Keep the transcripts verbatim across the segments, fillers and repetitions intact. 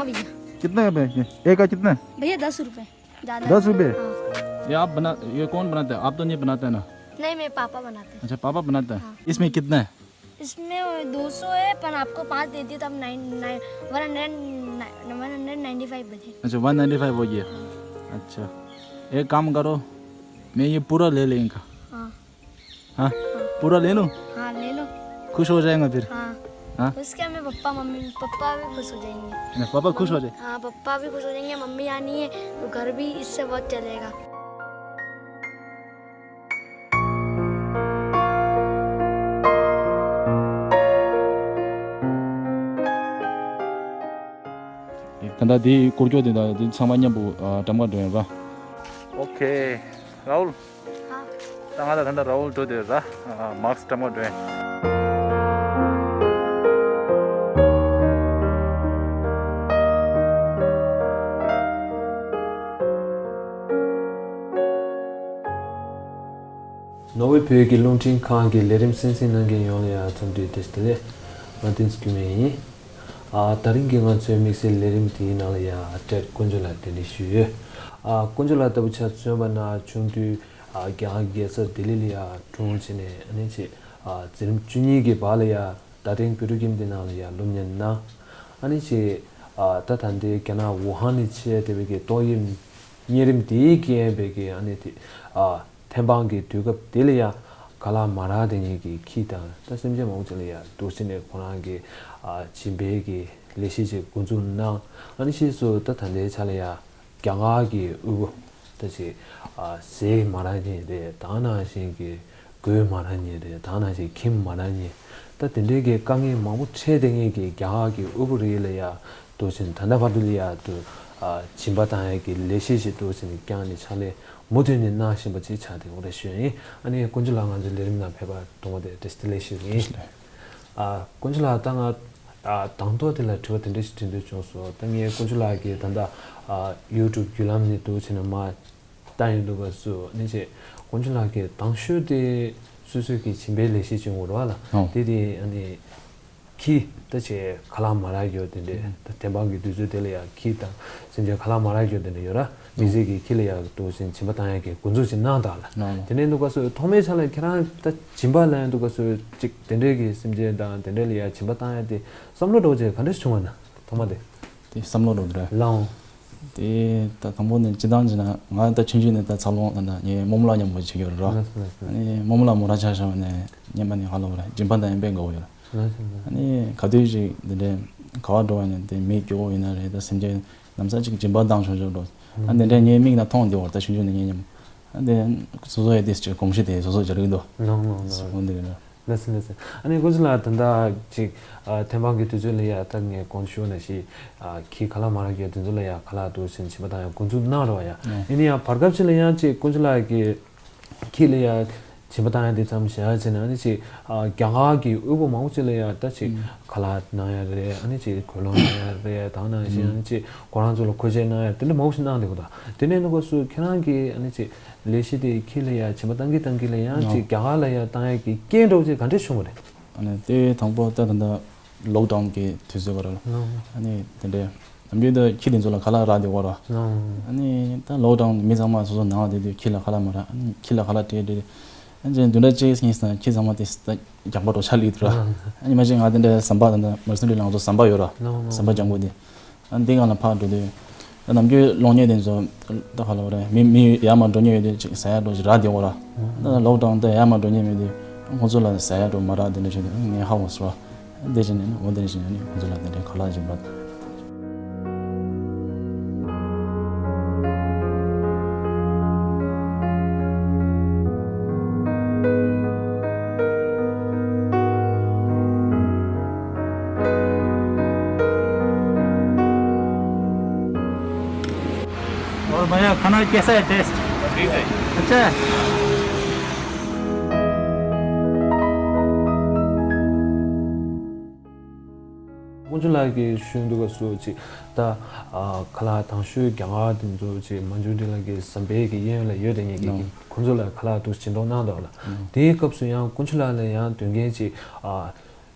भैया। कितने का है ये? एक का कितना है? भैया, दस रुपए। ज्यादा दस रुपए? हाँ। ये आप बना, ये कौन बनाता है? आप तो नहीं बनाता है ना? नहीं, मेरे पापा बनाते हैं। अच्छा, पापा बनाता है। हाँ। इसमें कितना है? इसमें दो सौ है, पर आपको पाँच दे दिए, तब nine nine one hundred, one hundred ninety five बचे। अच्छा, वन नाइन्टी फाइव हो गया। अच्छा, एक काम करो, मैं ये पूरा ले लें इनका। हाँ। हाँ, पूरा ले लूँ? हाँ, ले लो। खुश हो जाएगा फिर? हाँ। हाँ? उसके में पप्पा मम्मी, पप्पा भी खुश हो जाएंगे। ना, पापा खुश हो जाए? हाँ, पप्पा भी खुश हो जाएंगे, मम्मी आनी है तो घर भी इससे बहुत चलेगा। ད་ལྟ་དེའི་སྐོར་སྐྱོ་དེ་དང་དེ་ཚང་མ་མཉམ་པོ་ཨ་ཊམ་ཁ་འགྲོ་ཡིན་ར། ཨོ་ཁེ། རའུལ། ད་ང་ད་ད་ལྟ་རའུལ་འགྲོ་དེ་ར། ཨ་མཱག་སི་ཊམ་ཁ་འགྲོ་ཡིན། ནོར་ཝེ་བོད་ཀྱི་རླུང་འཕྲིན་ཁང་གི་ལས་རིམ་གསན་གཟིགས་གནང་མཁན་ཡོངས་ལ་ཡང་འཚམས་འདྲི་བཀྲ་ཤིས་བདེ་ལེགས། ང་བསྟན་འཛིན་སྐྱོན་མེད་ཡིན། ཨ་དེ་རིང་གི་ང་ཚོའི་དམིགས་བསལ་ལས་རིམ་དེའི་ནང་ལ་ཡང་ཊེཌ་དཀོན་མཆོག་ལགས་གདན་འདྲེན་ཞུས་ཡོད། ཨ་དཀོན་མཆོག་ལགས་ལྟ་བུ་ཆ་མཚོན་པ་ན་ཆུང་དུས་ཨ་རྒྱ་གར་རྒྱལ་ས་ལྡི་ལི་ལ་ཡང་འཁྲུངས་བྱས་ནས་ཨ་ནི་ཅིག་ཨ་འཛིན་རིམ་བཅུ་གཉིས་ཀྱི་བར་ལ་ཡང་རྡ་སྟེང་བོད་ཕྲུག་ཁྱིམ་སྡེ་ནང་ལ་ཡང་སློབ་གཉེར་གནང་། ཨ་ནི་ཅིག་ཨ་ད་ད་ལྟའི་རྒྱ་ནག་ཝུ་ཧན་ནས་བྱས་དེ་བས་ཀྱི་ཏོག་དབྱིབས་གཉན་རིམས་དེའི་རྐྱེན་པས་ཀྱི་ཨ་ནི་དེ་ཨ་ཐེམ་སྤང་གི་དུས་སྐབས་དེ་ལ་ཡང་ཁ་ལག་མ་རག་དེ་ཉིད་ཀྱི་ཁྱི་དང་ད་སེམས་ཅན་མང་པོ་ཅིག་ལ་ཡང་འདུག་སེ་ནས་ཁོ་རང་གི་ཨ་བྱིན་པའི་གི་ལས་གཞི་ཅིག་འགོ་འཛུགས་གནང་། ཨ་ནི་ཕྱིས་སུ་ད་ད་ལྟའི་ཆ་ལ་ཡང་རྒྱ་གར་གྱི་དབུལ་པོ་ད་ཅིག་ཨ་ཟས་མ་རག་མཁན་རེད། ད་ནང་བཞིན་གྱི་གོས་མ་རག་མཁན་རེད། ད་ནང་བཞིན་ཁྱིམ་མ་རག་མཁན་ད་དེ་འདྲའི་གི་དཀའ་ངལ་མང་པོ་འཕྲད་བསྡད་མཁན་གྱི་རྒྱ་གར་གྱི་དབུལ་པོ་རིགས་ལ་ཡང་འདུག་སེ་ད་ལྟ་བར་དུ་ལ་ཡང་འདུག་ཨ་བྱིན་པ་བཏང་ཡག་གི་ལས་གཞི་ཞིག་འདུག་སེ་ནས་བསྐྱངས་ནས་ཕྱག་ལས་མུ་མཐུད་ནས་གནང་བཞིན་པ་ཅིག་ཆགས་བསྡད་ཡོད་རེད་ཞུ་ཡ་ཡིན། ཨ་ནི་དཀོན་མཆོག་ལགས་ང་ཚོའི་ལས་རིམ་ནང་ཕེབས་པར་དང་པོ་དེ་བཀྲ་ཤིས་བདེ་ལེགས་ཞུ་གི་ཡིན། བཀྲ་ཤིས་བདེ་ལེགས། ཨ་དཀོན་མཆོག་ལགས་ད་ང་ཨ་དང་ཐོག་དེ་ལ་དྲི་བ་དེ་འདྲ་ཞིག་དྲི་འདོད་བྱུང་སོང་། ད་ངས་དཀོན་མཆོག་ལགས་ཀྱིས་ད་ལྟ་ཨ་ཡུ་ཊུབ་བརྒྱུད་ལམ་ནས་འདུག་བྱས་ནས་མར་བཏང་ཡོང་དུས་སྐབས་སུ་ཨ་ནི་ཅིག་དཀོན་མཆོག་ལགས་ཀྱིས་དང་ཤོས་དེ་སོ་སོའི་གི་བྱིན་པའི་ལས་གཞི་ཅིག་ཡོད་རེད་བ་ལ། ཨོ། དེ་དེ་ཨ་ནི་ཁྱི་ད་ཅིག་ཁ་ལག་མ་རག་ཡོད་དེ་འདྲས། ད་ཐེམ་སྤང་གི་དུས་ཚོད་དེ་ལ་ཡང་ཁྱི་དང་སེམས་ཅན་ཁ་ལག་མ་རག་ཡོད་དེ་འདྲས་ཡོད་ར། དམིགས་བསལ་གྱི་ཁྱི་ལ་ཡང་འདུག་སེ་བྱིན་པ་བཏང་ཡག་གི་འགོ་འཛུགས་ཅིག་གནང་དང་ལ། གནང་། དེ་ནས་འདུག་སྐབས་སུ་ཐོག་མའི་ཆ་ལ་ཁྱེད་རང་ད་བྱིན་པ་ལེན་འདུག་སྐབས་སུ་ཅིག་དེ་འདྲས་ཀྱི་སེམས་ཅན་དང་དེ་འདྲས་ལ་ཡང་བྱིན་པ་བཏང་ཡག་དེ་བསམ་བློ་འདྲ་བོ་ཅིག་ག་འདྲས་བྱུང་བ་ན་ཐོག་མ་དེ། དེ་བསམ་བློ་འདྲ་བོ་རེད། ལའང་། དེ་ད་དང་པོ་ནས་སྤྱི་བཏང་བྱས་ན་ང་ད་ཆུང་ཆུང་ནས་ད་འཚར་ལོངས་ད་ད་ངའི་རྨོ་མོ་ལགས་མཉམ་པོ་བྱེད་ཀྱི་ཡོད་རེད་ར། ལགས་སོ་ལགས་སོ། ཨ་ནི་རྨོ་མོ་ལགས་མོ་རང་ཆ་བཞག་པ་ནས་སྔོན་མ་ནས་ཧ་ལས་པ་ར་སྦྱིན་པ་བཏང་ཡག་དཔེ་དགའ་པོ་ཡོད་ར། ལགས་སོ་ལགས། ཨ་ནི་ག་དུས་ཅིག་འདི་འདྲའི་ག་པར་འགྲོ་བ་ཡིན་ན་དེ་མི་སྐྱོ་བོ་ཡིན་ན་རེད། ད་སེམས་ཅན་ལམ་སང་ཅིག་སྦྱིན་པ་བཏང་ཆོག་ཆོག་འགྲོ། ཨ་འདི་འདྲའི་ངའི་མིག་ནང་མཐོང་བསྡད་པ་རེད། ད་ཆུང་ཆུང་ནས་ངའི་མཉམ། ཨ་འདི་སོ་སོ་ཡ་དེ་ཅིག་གོམས་གཤིས་དེ་སོ་སོ་སྦྱར་གྱི་འདུག་ལགས་ལགས་ལགས། འོ་འདི་རེད་ར། ལགས་སོ་ལགས་སོ། ཨ་ནི་དཀོན་མཆོག་ལགས་ད་ལྟ་ཅིག་ཨ་ཐེམ་སྤང་གི་དུས་ཚོད་ལ་ཡ་ད་ངས་གོང་ཞུས་ནང་བཞིན་ཨ་ཁྱི་ཁ་ལག་མ་རག་མཁན་དེ་ཚོ་ལ་ཡ་ཁ་ལག་འདུག་སེ་བྱིན་པ་བཏང་ཡག་འགོ་འཛུགས་གནང་རེད་བ་ཡ། ཨ་ཡིན་ན་ཡང་བར་སྐབས་ཅིག་ལ་ཡང་ཅིག་དཀོན་མཆོག་ལགས་ཀྱི་ཁྱི་ལ་ཡ་བྱིན་པ་བཏང་ཡག་དེ་ཙམ་བྱས་ཡ་བྱས་ན་ཨ་ནི་ཅིག་ཨ་རྒྱ་གར་གྱི་དབུལ་པོ་མང་པོ་ཅིག་ལ་ཡ་ད་ཅིག་ཨུམ་ཁ་ལག་གནང་ཡག་རེད། ཨ་ནི་ཅིག་གོས་ལོག་གནང་ཡག་རེད། ད་ནང་བཞིན་ཨ་ནི་ཅིག་ཁོ་རང་ཚོ་ལ་མཁོ་ཆས་གནང་ཡག་དེ་འདྲ་མང་པོ་ཞིག་གནང་བསྡད་ཡོད་ད། དེ་ནས་ནུ་ག་སུ་ཁྱེད་རང་གིས་ཨ་ནི་ཅིག་ལས་གཞི་དེ་ཁྱི་ལ་ཡ་བྱིན་པ་བཏང་གི་བཏང་གི་ལ་ཡ་ཅིག་རྒྱ་གར་ལ་ཡ་བཏང་ཡག་གི་རྐྱེན་འདྲ་བོ་ཅིག་ག་འདྲས་བྱུང་བ་རེད། ཨ་ནི་དེ་དང་པོ་ད་ད་ལྟ་ལོག་ཌའུན་གྱི་དུས་ཚོད་ག་རེ་ལ། ཨ་ནི་དེ་འདྲས་ནམ་རྒྱུན་དུ་ཁྱི་དེ་ཚོ་ལ་ཁ་ལག་རག་བསྡད་ཡོད་ར། ཨ་ནི་ད་ལོག་ཌའུན་མི་ཚང་མ་སོ་སོ་ནང་ལ་བསྡད་དུས་ཁྱི་ལ་ཁ་ལག་མ་རག་ཨ་ནི་ཁྱི་ལ་ཁ་ལག་སྤྲད་སྤྲད། ཨ་ནི་བདུན་ཕྲག་གཅིག་ཡིན་ཙང་ཁྱི་ཚང་མ་དེ་ད་རྒྱགས་པ་འགྲོ་ཆ་ལིག་འདུག་ར། ཨ་ནི་མ་གཞི་ང་དེ་འདྲ་ཟམ་པ་དེ་འདྲ་མར་སི་ཌི་ང་ཚོ་ཟམ་པ་ཡོད་ར། ཟམ་པ་རྒྱང་པོ་དེ། ཨ་འདི་སྒང་ལ་ཕར་འགྲོ་དུས། ད་ནམ་རྒྱུན་གློག་བརྙན་དེ་ཚོ་ད་ག་ལབ་རེད། མི་མི་ཡར་མར་འགྲོ་མཁན་ཡོད་དུས་ཅིག་ཟ་ཡག་འདྲ་བོ་ཅིག་རག་བསྡད་ཡོད་ར། ད་ལོག་ཌའུན་ད་ཡར་མར་འགྲོ་མཁན་མེད་དུས་ཁོང་ཚོ་ལ་ཟ་ཡག་འདྲ་བོ་མ་རག་དེ་འདྲ་བྱུང་དུས་ངས་ཧ་གོ་སོང་ར། དེ་བྱས་ནས་འོ་དེ་འདྲ་བྱས་ནས་ཁོང་ཚོ་ལ་དེ་འདྲའི་ཁ་ལག་སྦྱིན་པ། और भैया, खाना कैसा है टेस्ट? ठीक है। अच्छा है। དཀོན་མཆོག་ལགས་ཀྱིས་ཞུས་འདུག་ག་སུ་ཅིག་ད་ཨ་ཁ་ལག་དང་ཤོས་རྒྱ་གར་དེ་ཚོ་ཅིག་མན་ཇུ་རི་ལགས་ཀྱི་ཟམ་པའི་གི་གཡས་གཡོན་ལ་ཡོད་དེ་ཉིད་ཀྱི་ནོ། ཁོང་ཚོ་ལ་ཁ་ལག་འདུག་སྦྱིན་གཏོང་གནང་འདུག་ལ། ནོ། དེའི་སྐབས་སུ་ཡང་དཀོན་མཆོག་ལགས་ལ་ཡང་དོན་རྐྱེན་ཅིག་ཨ་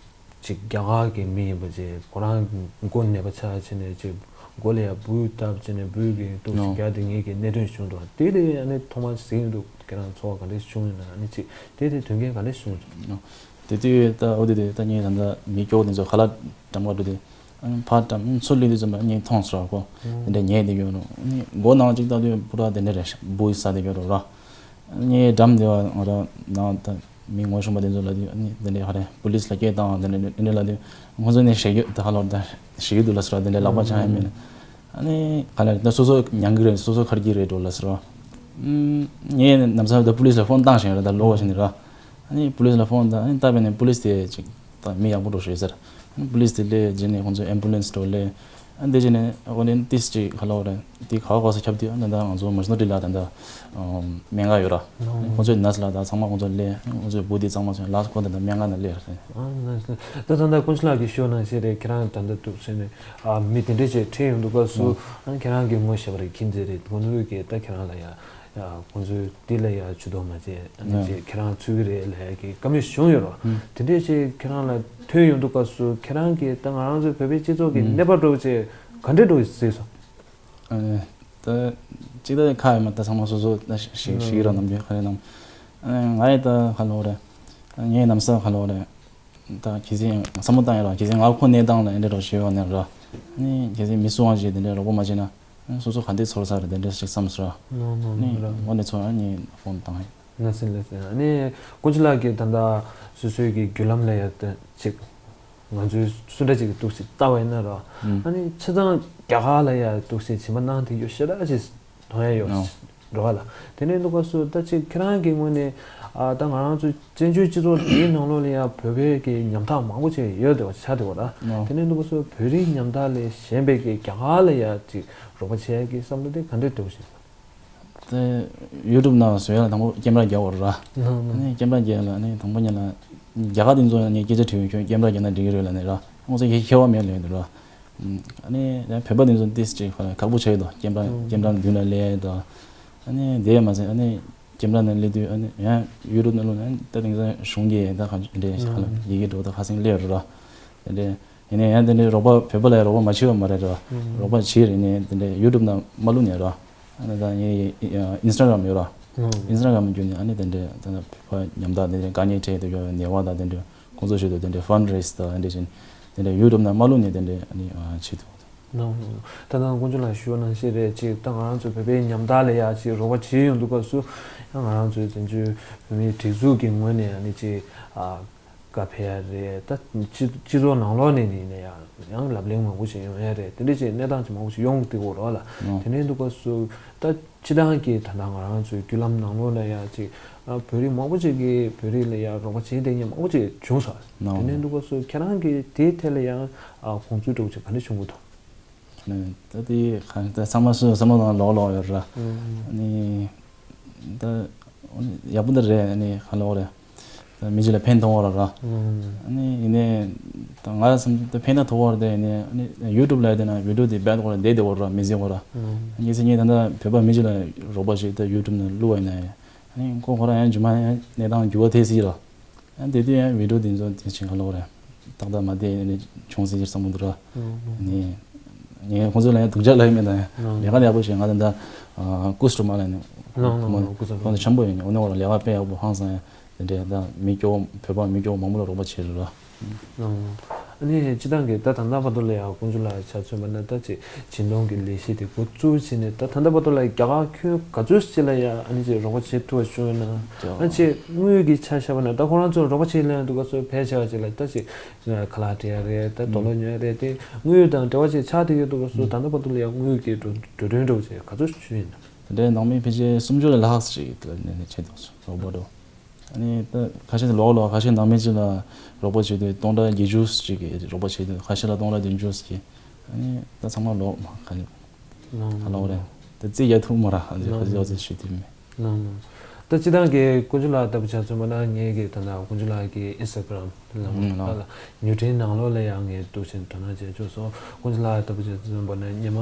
ཅིག་རྒྱ་གར་གྱི་མི་ཡིན་པ་ཅིག་ཁོ་རང་མགོ་ནད་པ་ཆགས་བྱས་ནས་ཅིག་ མགོ་ལ་ཡ་སྦུག་བཏབ་བྱས་ནས་སྦུག་གི་ཏོག་ཙམ་ཨོ། རྒྱག་དེ་ངེད་ཀྱི་གནད་དོན་བྱུང་འདུག་དེ་ལས་ཨ་ནི་ཐོག་མར་ཟིན་འདུག་ཁྱེད་རང་ཚོར་བ་ག་འདྲ་བྱུང་ཡོད་ན། ཨ་ནི་ཅིག་དེ་དེ་དོན་རྐྱེན་ག་འདྲ་བྱུང་འདུག་ཨོ། དེ་དུས་ད་འོ་དེ་དེ་ད་ངས་ད་ལྟ་མི་སྐྱོ་བོ་དེ་ཚོ་ཁ་ལག་འགྲམ་ག་འགྲོ་དུས་ཨ་ནི་ཕར་འགྲམ་ཚུར་སླེབས་དུས་ཙམ་པ་ངས་མཐོང་སོང་ར་ཁོ། ཨོ། དེ་འདྲ་ཉལ་བསྡད་ཡོད་རུང་ཨ་ནི་མགོ་ནང་གཅིག་ལྟ་དུས་པུ་ར་དེ་འདྲ་རེད། སྦུག་ཟ་བསྡད་ཡོད་རུང་ར། ངའི་འགྲམ་དེ་བ་ང་རང་ནང་ད་མི་ངོ་ཤེས་པ་དེ་ཚོ་ལ་དུས་ཨ་ནི་དེ་འདྲའི་ཧ་རེ་པུ་ལིས་ལ་སྐད་བཏང་དེ་འདྲ་དེ་འདྲ་ལ་དུས་ཁོང་ཚོ་ནས་ཞེད་ཀྱི་ད་ཧ་ལོ་ད་ཞེད་ཀྱི་འདུག་ལ་ཟེར་བ་དེ་འདྲའི་ལག་པ་འཆང་ཡ་མེད་ན། ཨ་ནི་ག་ལ་ད་སོ་སོ་མྱང་གི་རེད། སོ་སོ་ཁར་གྱི་རེད་འགྲོ་ལ་ཟེར་བ། ངས་ནམ་སང་ད་པུ་ལིས་ལ་ཕོན་བཏང་བཞིན་རེད། ད་ལོག་བཞིན་རེད། ཨ་ནི་པུ་ལིས་ལ་ཕོན་བཏང་ཨ་ནི་ད་བས་ནས་པུ་ལིས་དེ་ཅིག་ད་མི་ཡག་པོ་འགྲོ་ཞེས་ཟེར། ཨ་ནི་པུ་ལིས་དེ་སླེབས་རྗེས་ནས་ཁོང་ཚོས་ཨེམ་བུ་ལན་སི་འགྲོ་སླེབས། ཨ་འདི་རྗེས་ནས་ཨོ་ནི་ཏིས་ཅིག་ཁ་ལོ་རེད། དེ་ག་བ་ག་ས་ཁྱབ་དུས་ཨ་ནི་ད་ང་ཚོ་མ་ཤི་ནོ་ཏི་ལ་ད་ད་སྨན་ཁང་ཡོད་ར། ཨ་ནི་ཁོང་ཚོའི་ནར་སི་ལ་ད་ཚང་མ་ཁོང་ཚོ་སླེབས། ཁོང་ཚོའི་བུ་དེ་གཙང་མ་སོང་ལགས་ཁོ་ད་ད་སྨན་ཁང་ནང་སླེབས་རེད། ཨ་ནི་ད་ད་ད་ཀུན་ཤ་ལགས་ཀྱིས་ཤོད་ན་ཤེས་རེད། ཁྱེད་རང་ད་ད་འདུག་ཟེར་ནས་ཨ་མི་དེ་འདྲས་ཅིག་ཁྲིད་ཡོང་དུས་སྐབས་སུ་ཨ་ནི་ཁྱེད་རང་གིས་ངོ་ཤེས་པ་རེད། ཁྱིམ་མཚེས་རེད། ཁོང་ཚོས་ཀྱིས་ད་ཁྱེད་རང་ལ་ཡ། ཡ་ཁོང་ཚོས་དེ་ལ་ཡ་ཇུས་གཏོགས་མ་བྱས། ཨ་ནི་ཅིག་ཁྱེད་རང་ཚུད་ཀྱི་རེད་ལབ་ཡ་གི་བཀའ་མོལ་བྱུང་ཡོད་རོ། དེ་འདྲས་ཅིག་ཁྱེད་རང་ལ་ཐོན་ཡོང་དུས་སྐབས་སུ་ཁྱེད་རང་གིས་ད་ང་རང་ཚོའི་བོད་པའི་སྤྱི་ཚོགས་ཀྱི་གནས་བབ་འདྲ་བོ་ཅིག་ག་འདྲས་འགྲོ་གི་གཟིགས་སོང་། ཨ་ནི་ད་ཅིག་ད་ཁ་ཡོད་མ་ད་ཚང་མ་སོ་སོ་ད་ཞིག་ཞིག་ཞིག་རོ་ནམ་རྒྱུན་ཁ་ཡོད་ནམ། ཨ་ནི་ང་ཡི་ད་ཁ་ལོ་རེད། ངའི་ནམ་ས་ཁ་ལོ་རེད། ད་གལ་སྲིད་བསམ་བློ་བཏང་ཡ་ར་གལ་སྲིད་ང་ཁོ་གནས་སྟངས་ལ་འདི་འདྲ་ཞིག་ཡོད་ནས་ར། ནི་གལ་སྲིད་མི་སུ་དབང་ཞིག་དེ་འདྲ་རོགས་པ་མ་བྱས་ན་སོ་སོ་ག་འདྲས་ཚོར་ས་རེད་དེ་འདྲ་ཞིག་བསམ་སོང་ར། ནི་འོ་ནས་ཚོར་ཨ་ནི་ཧྥོན་བཏང་ཡ། ན་སེ་ལ་སེ་ནི་ཀུན་སྤྱོད་ལགས་ཀྱིས་ད་ལྟ་སོ་སོའི་གི་བརྒྱུད་ལམ་ལ་ཡ་ད་ཅིག་ང་ཚོའི་སུ་འདྲ་ཅིག་གི་འདུག་ཅིག་ལྟ་བ་ཡིན་ན་ར། ཨ་ནི་ཆ་ཚང་རྒྱ་གར་ལ་ཡ་འདུག་ཅིག་བྱིན་པ་གནང་དེ་ཡོད་ཤ་སྟག་ཅིག་མཐོང་ཡ་ཡོད་རོགས་ལ། དེ་ནས་འདུག་ག་སུ་ད་ཅིག་ཁྱེད་རང་གི་ངོས་ནས་ཨ་ད་ང་རང་ཚོ་བཙན་བྱོལ་སྤྱི་ཚོགས་འདིའི་ནང་ལོགས་ལ་ཡང་བོད་པའི་གི་ཉམ་ཐག་མང་པོ་ཅིག་ཡོད་བསྡད་པ་ཆགས་བསྡད་པ་ར། དེ་ནས་འདུག་ག་སུ་བོད་རིགས་ཉམ་ཐག་ལས་གཞན་པའི་གི་རྒྱ་གར་ལ་ཡང་ཅིག་རོགས་པ་བྱེད་ཡ་གི་བསམ་བློ་དེ་ག་འདྲས་འདུག་ཞིག་དེ་ཡུ་ཊུབ་ནང་བཟོ་ཡ་ལ་དང་པོ་ཀེམ་ར་རྒྱག་དགོས་ར། ཨ་ནི་ཀེམ་ར་རྒྱག་ལ་ཨ་ནི་དང་པོ་ཉིད་ལ་རྒྱ་གར་དེ་ཚོ་ནས་སྐད་ཆ་དྲིས་ཡོད། ཁྱོད་ཀེམ་ར་རྒྱག་ན་འགྲིག་གི་རེད་ལབ་ནས་ར། ང་ཚོ་ཡི་ཁྱད་པར་མེད་ལབ་ཡོད་འདུག་ར། ཨ་ནི་ཡང་བོད་པ་དེ་ཚོ་ཏིས་ཅིག་ཁག་པོ་ཆགས་ཡོད་དོ། ཀེམ་ར་ཀེམ་ར་མདུན་ལ་སླེབས་ཡོད་དོ། ཨ་ནི་དེ་མ་ཟད་ཨ་ནི་ཀེམ་ར་ནང་སླེབས་དུས་ཨ་ནི་ཡང་ཡུ་ཊུབ་ནང་ལོགས་ནས་ད་དེང་སང་གཞུང་གི་ད་ག་འདྲས་ཁ་ལ་ཡི་གེ་འགྲོ་ད་ཁ་སང་སླེབས་ཡོད་ར། དེ་འདྲས་ཡིན་ནའི་ཡང་དེ་འདྲས་རོགས་པ་བོད་པ་ལ་ཡང་རོགས་པ་མ་བྱེད་པ་མ་རེད་ར། རོགས་པ་བྱེད་རེད་ནས་དེ་འདྲས་ཡུ་ཊུབ་ནང་མ་བླུགས་ནས་ར། ཨ་ནི་ད་ངའི་ཨིན་སི་ཊ་གྷ་རམ་ཡོད་ར། ཨིན་སི་ཊ་གྷ་རམ་བརྒྱུད་ནས་ཨ་ནི་དེ་འདྲས་ད་བོད་པ་ཉམ་ཐག་དེ་འདྲས་དཀའ་ངལ་འཕྲད་དེ་ཡོད་ནད་པ་དང་དེ་འདྲས་ཁོང་ཚོ་ཞུ་དུས་དེ་འདྲས་ཕན་རེ་སི་དང་དེ་འདྲས་བྱས་དེ་འདྲས་ཡུ་ཊུབ་ནང་མ་བླུགས་ནས་དེ་འདྲས་ཨ་ནི་བྱེད་ཐུབ། ནོ་ནོ། ད་ནང་དཀོན་མཆོག་ལ་ཞུ་ནང་བཞིན་རེད་ཅིག་ད་ང་རང་ཚོ་བོད་པའི་ཉམ་ཐག་ལ་ཡ་ཅིག་རོགས་པ་བྱེད་ཡོང་དུས་སྐབས་སུ་ཡང་ང་རང་ཚོའི་བཙན་བྱོལ་བོད་མིའི་སྒྲིག་འཛུགས་ཀྱི་ངོས་ནས་ཨ་ནི་ཅིག་ཨ་བཀའ་ཕེབས་ཡ་རེད། ད་སྤྱི་སྤྱི་ཚོགས་ནང་ལོགས་ནས་ནི་ནས་ཡང་ཡང་ལབ་གླེང་མང་པོ་ཞིག་ཡོང་ཡ་རེད། དེ་འདྲ་ཅིག་གནས་སྟངས་ཅིག་མང་པོ་ཞིག་ཡོང་གི་འདུག་རོགས་ལ། དེ་འདྲ་ཡིན་དུས་སྐབས་སུ་ད་སྤྱི་བཏང་གི་ད་ལྟ་ང་རང་ཚོའི་བརྒྱུད་ལམ་ནང་ལོགས་ལ་ཡ་ཅིག་ཨ་བོད་རིགས་མང་པོ་ཅིག་གིས་བོད་རིགས་ལ་ཡ་རོགས་པ་བྱེད་བསྡད་མཁན་མང་པོ་ཅིག་བྱུང་སོང་། དེ་འདྲ་ཡིན་དུས་སྐབས་སུ་ཁྱེད་རང་གིས་དེའི་ཐད་ལ་ཡང་ཨ་དགོངས་ཚུལ་འདྲ་བོ་ཅིག་ག་འདྲ་བྱུང་གི་འདུག་ད་དེ་གང་ད་ཚང་མ་སུ་བསམ་བློ་དང་ལོག་ལོག་ཡོད་ར། ཨ་ནི་ད་ཡག་པོ་འདི་རེད། ཨ་ནི་གང་ལོག་རེད། ད་མི་གཅིག་ལ་ཕན་ཐོགས་པ་ར། ཨ་ནི་ཡིན་ནའི་ད་ང་བསམ་ད་ཕན་ཐོགས་པ་རེད། ཨ་ནི་ཡུ་ཊུབ་ལ་དེ་ན་བི་ཌིའོ་དེ་བེད་ཁོ་ར་བསྡད་དེ་བ་ར་མི་ཟེར་བ་ར། ངས་ཟེར་ངས་ད་ལྟ་བོད་པ་མི་གཅིག་ལ་རོགས་པ་ཞིག་ད་ཡུ་ཊུབ་ནང་བླུགས་པ་ཡིན་ན་ཡང་ཨ་ནི་ཁོ་ཁོ་རང་ཡང་རྗེས་མ་ཡང་གནས་སྟངས་འགྱུར་བ་ཐེབས་སྲིད་ར། ཨ་དེ་དུས་ཡང་བི་ཌིའོ་དེ་ཚོ་དེ་ཕྱིན་ག་ལོག་རེད། ཏག་ཏག་མ་བསྡད་ནས་བྱུང་ཟེར་གྱི་བསམ་གྱི་འདུག་ར། ནི་ངས་ཁོང་ཚོ་ལ་ཡང་སྡུག་ཅག་ལབ་ཡོད་མེད་དང་ཡང་ལས་ཀ་ཡག་པོ་བྱས། ང་ད་ལྟ་ཀུ་སུ་ཏྲ་མ་ལ་ནི་ཁོང་ཚོ་ཆེན་པོ་ཡོད་ནི་འོ་ནི་འོ་ལས་ཀ་དཔེ་ཡག་པོ་ཧང་སང་ཡང་དེ་འདྲའི་ད་མི་སྐྱོ་བོ་བོད་པ་མི་སྐྱོ་བོ་མང་པོ་ལ་རོགས་པ་བྱེད་རེད་ར། ཨ་ནི་སྤྱི་བཏང་གི་ད་ད་ལྟ་བར་དུ་ལ་ཡང་དཀོན་མཆོག་ལགས་ཆ་མཚོན་པ་ན་ད་ཅིག་སྦྱིན་གཏོང་གི་ལས་གཞི་དེ་འགོ་བཙུགས་བྱས་ནས་ད་ད་ལྟ་བར་དུ་ལ་རྒྱ་གར་ཁྱོན་ག་ཚོད་ཅིག་ལ་ཡང་ཨ་ནི་ཅིག་རོགས་པ་བྱེད་ཐུབ་པ་བྱུང་ཡོད་ན། ཨ་ཅིག་དངུལ་གྱི་ཆ་བཞག་པ་ན་ད་ཁོ་རང་ཚོར་རོགས་པ་བྱེད་ལེན་འདུག་ག་སོ་ཕལ་ཆེ་བ་ཅིག་ལ་ད་ཅིག་ཁ་ལག་སྤྲད་ཡ་རེད། ད་རྡོ་ལོ་ཉོ་ཡ་རེད། དེ་དངུལ་དང་འབྲེལ་བ་ཅིག་ཆགས་བསྡད་ཡོད་འདུག་ག་སོ་ད་ལྟ་བར་དུ་ལ་ཡང་དངུལ་གྱི་འགྲོ་འགྲོ་གྲོན་འདྲ་བོ་ཅིག་ག་ཚོད་བྱུང་ཡོད་ན། དེ་འདྲའི་ནང་མི་ཕལ་ཆེར་སུམ་ཅུ་ལས་ལྷག་ཅིག་ལ་ནས་ནས་བྱེད་འདུག་སོ་རོགས་པ་འགྲོ། ཨ་ནི་ད་ཁ་ཤས་ལོག་ལོག་ཁ་ཤས་ནང་མི་ཅིག་ལ་རོགས་པ་བྱེད་དུས་སྟོང་ཕྲག་བརྒྱད་ཅུ་ཅིག་གི་རོགས་པ་བྱེད་དུས་ཁ་ཤས་ལ་སྟོང་ཕྲག་བདུན་ཅུ་ཅིག་ཨ་ནི་ད་ཚང་མ་ལོག་མ་ག་ནི་ད་ལོག་རེད། ད་རྩིས་རྒྱག་ཐུབ་མ་ར། ཨ་ནི་ཁ་ཤས་ཡོད་ཚད་ཞུ་དུས་མེད། ད་སྤྱི་བཏང་གི་དཀོན་མཆོག་ལགས་ལྟ་བུ་ཆ་མཚོན་པ་ན་ངས་ཀྱི་ད་ལྟ་དཀོན་མཆོག་ལགས་ཀྱི་ཨིན་སི་ཊ་གྷ་རམ་ལ་ལ་ཉོ་སྒྲིན་ནང་ལོགས་ལ་ཡང་ངས་འདུག་ཕྱིན་དོ་སྣང་བྱས་བཅུག་སོང་། དཀོན་མཆོག་ལགས་ལྟ་བུ་ཆ་མཚོན་པ་ན་ཉི་མ་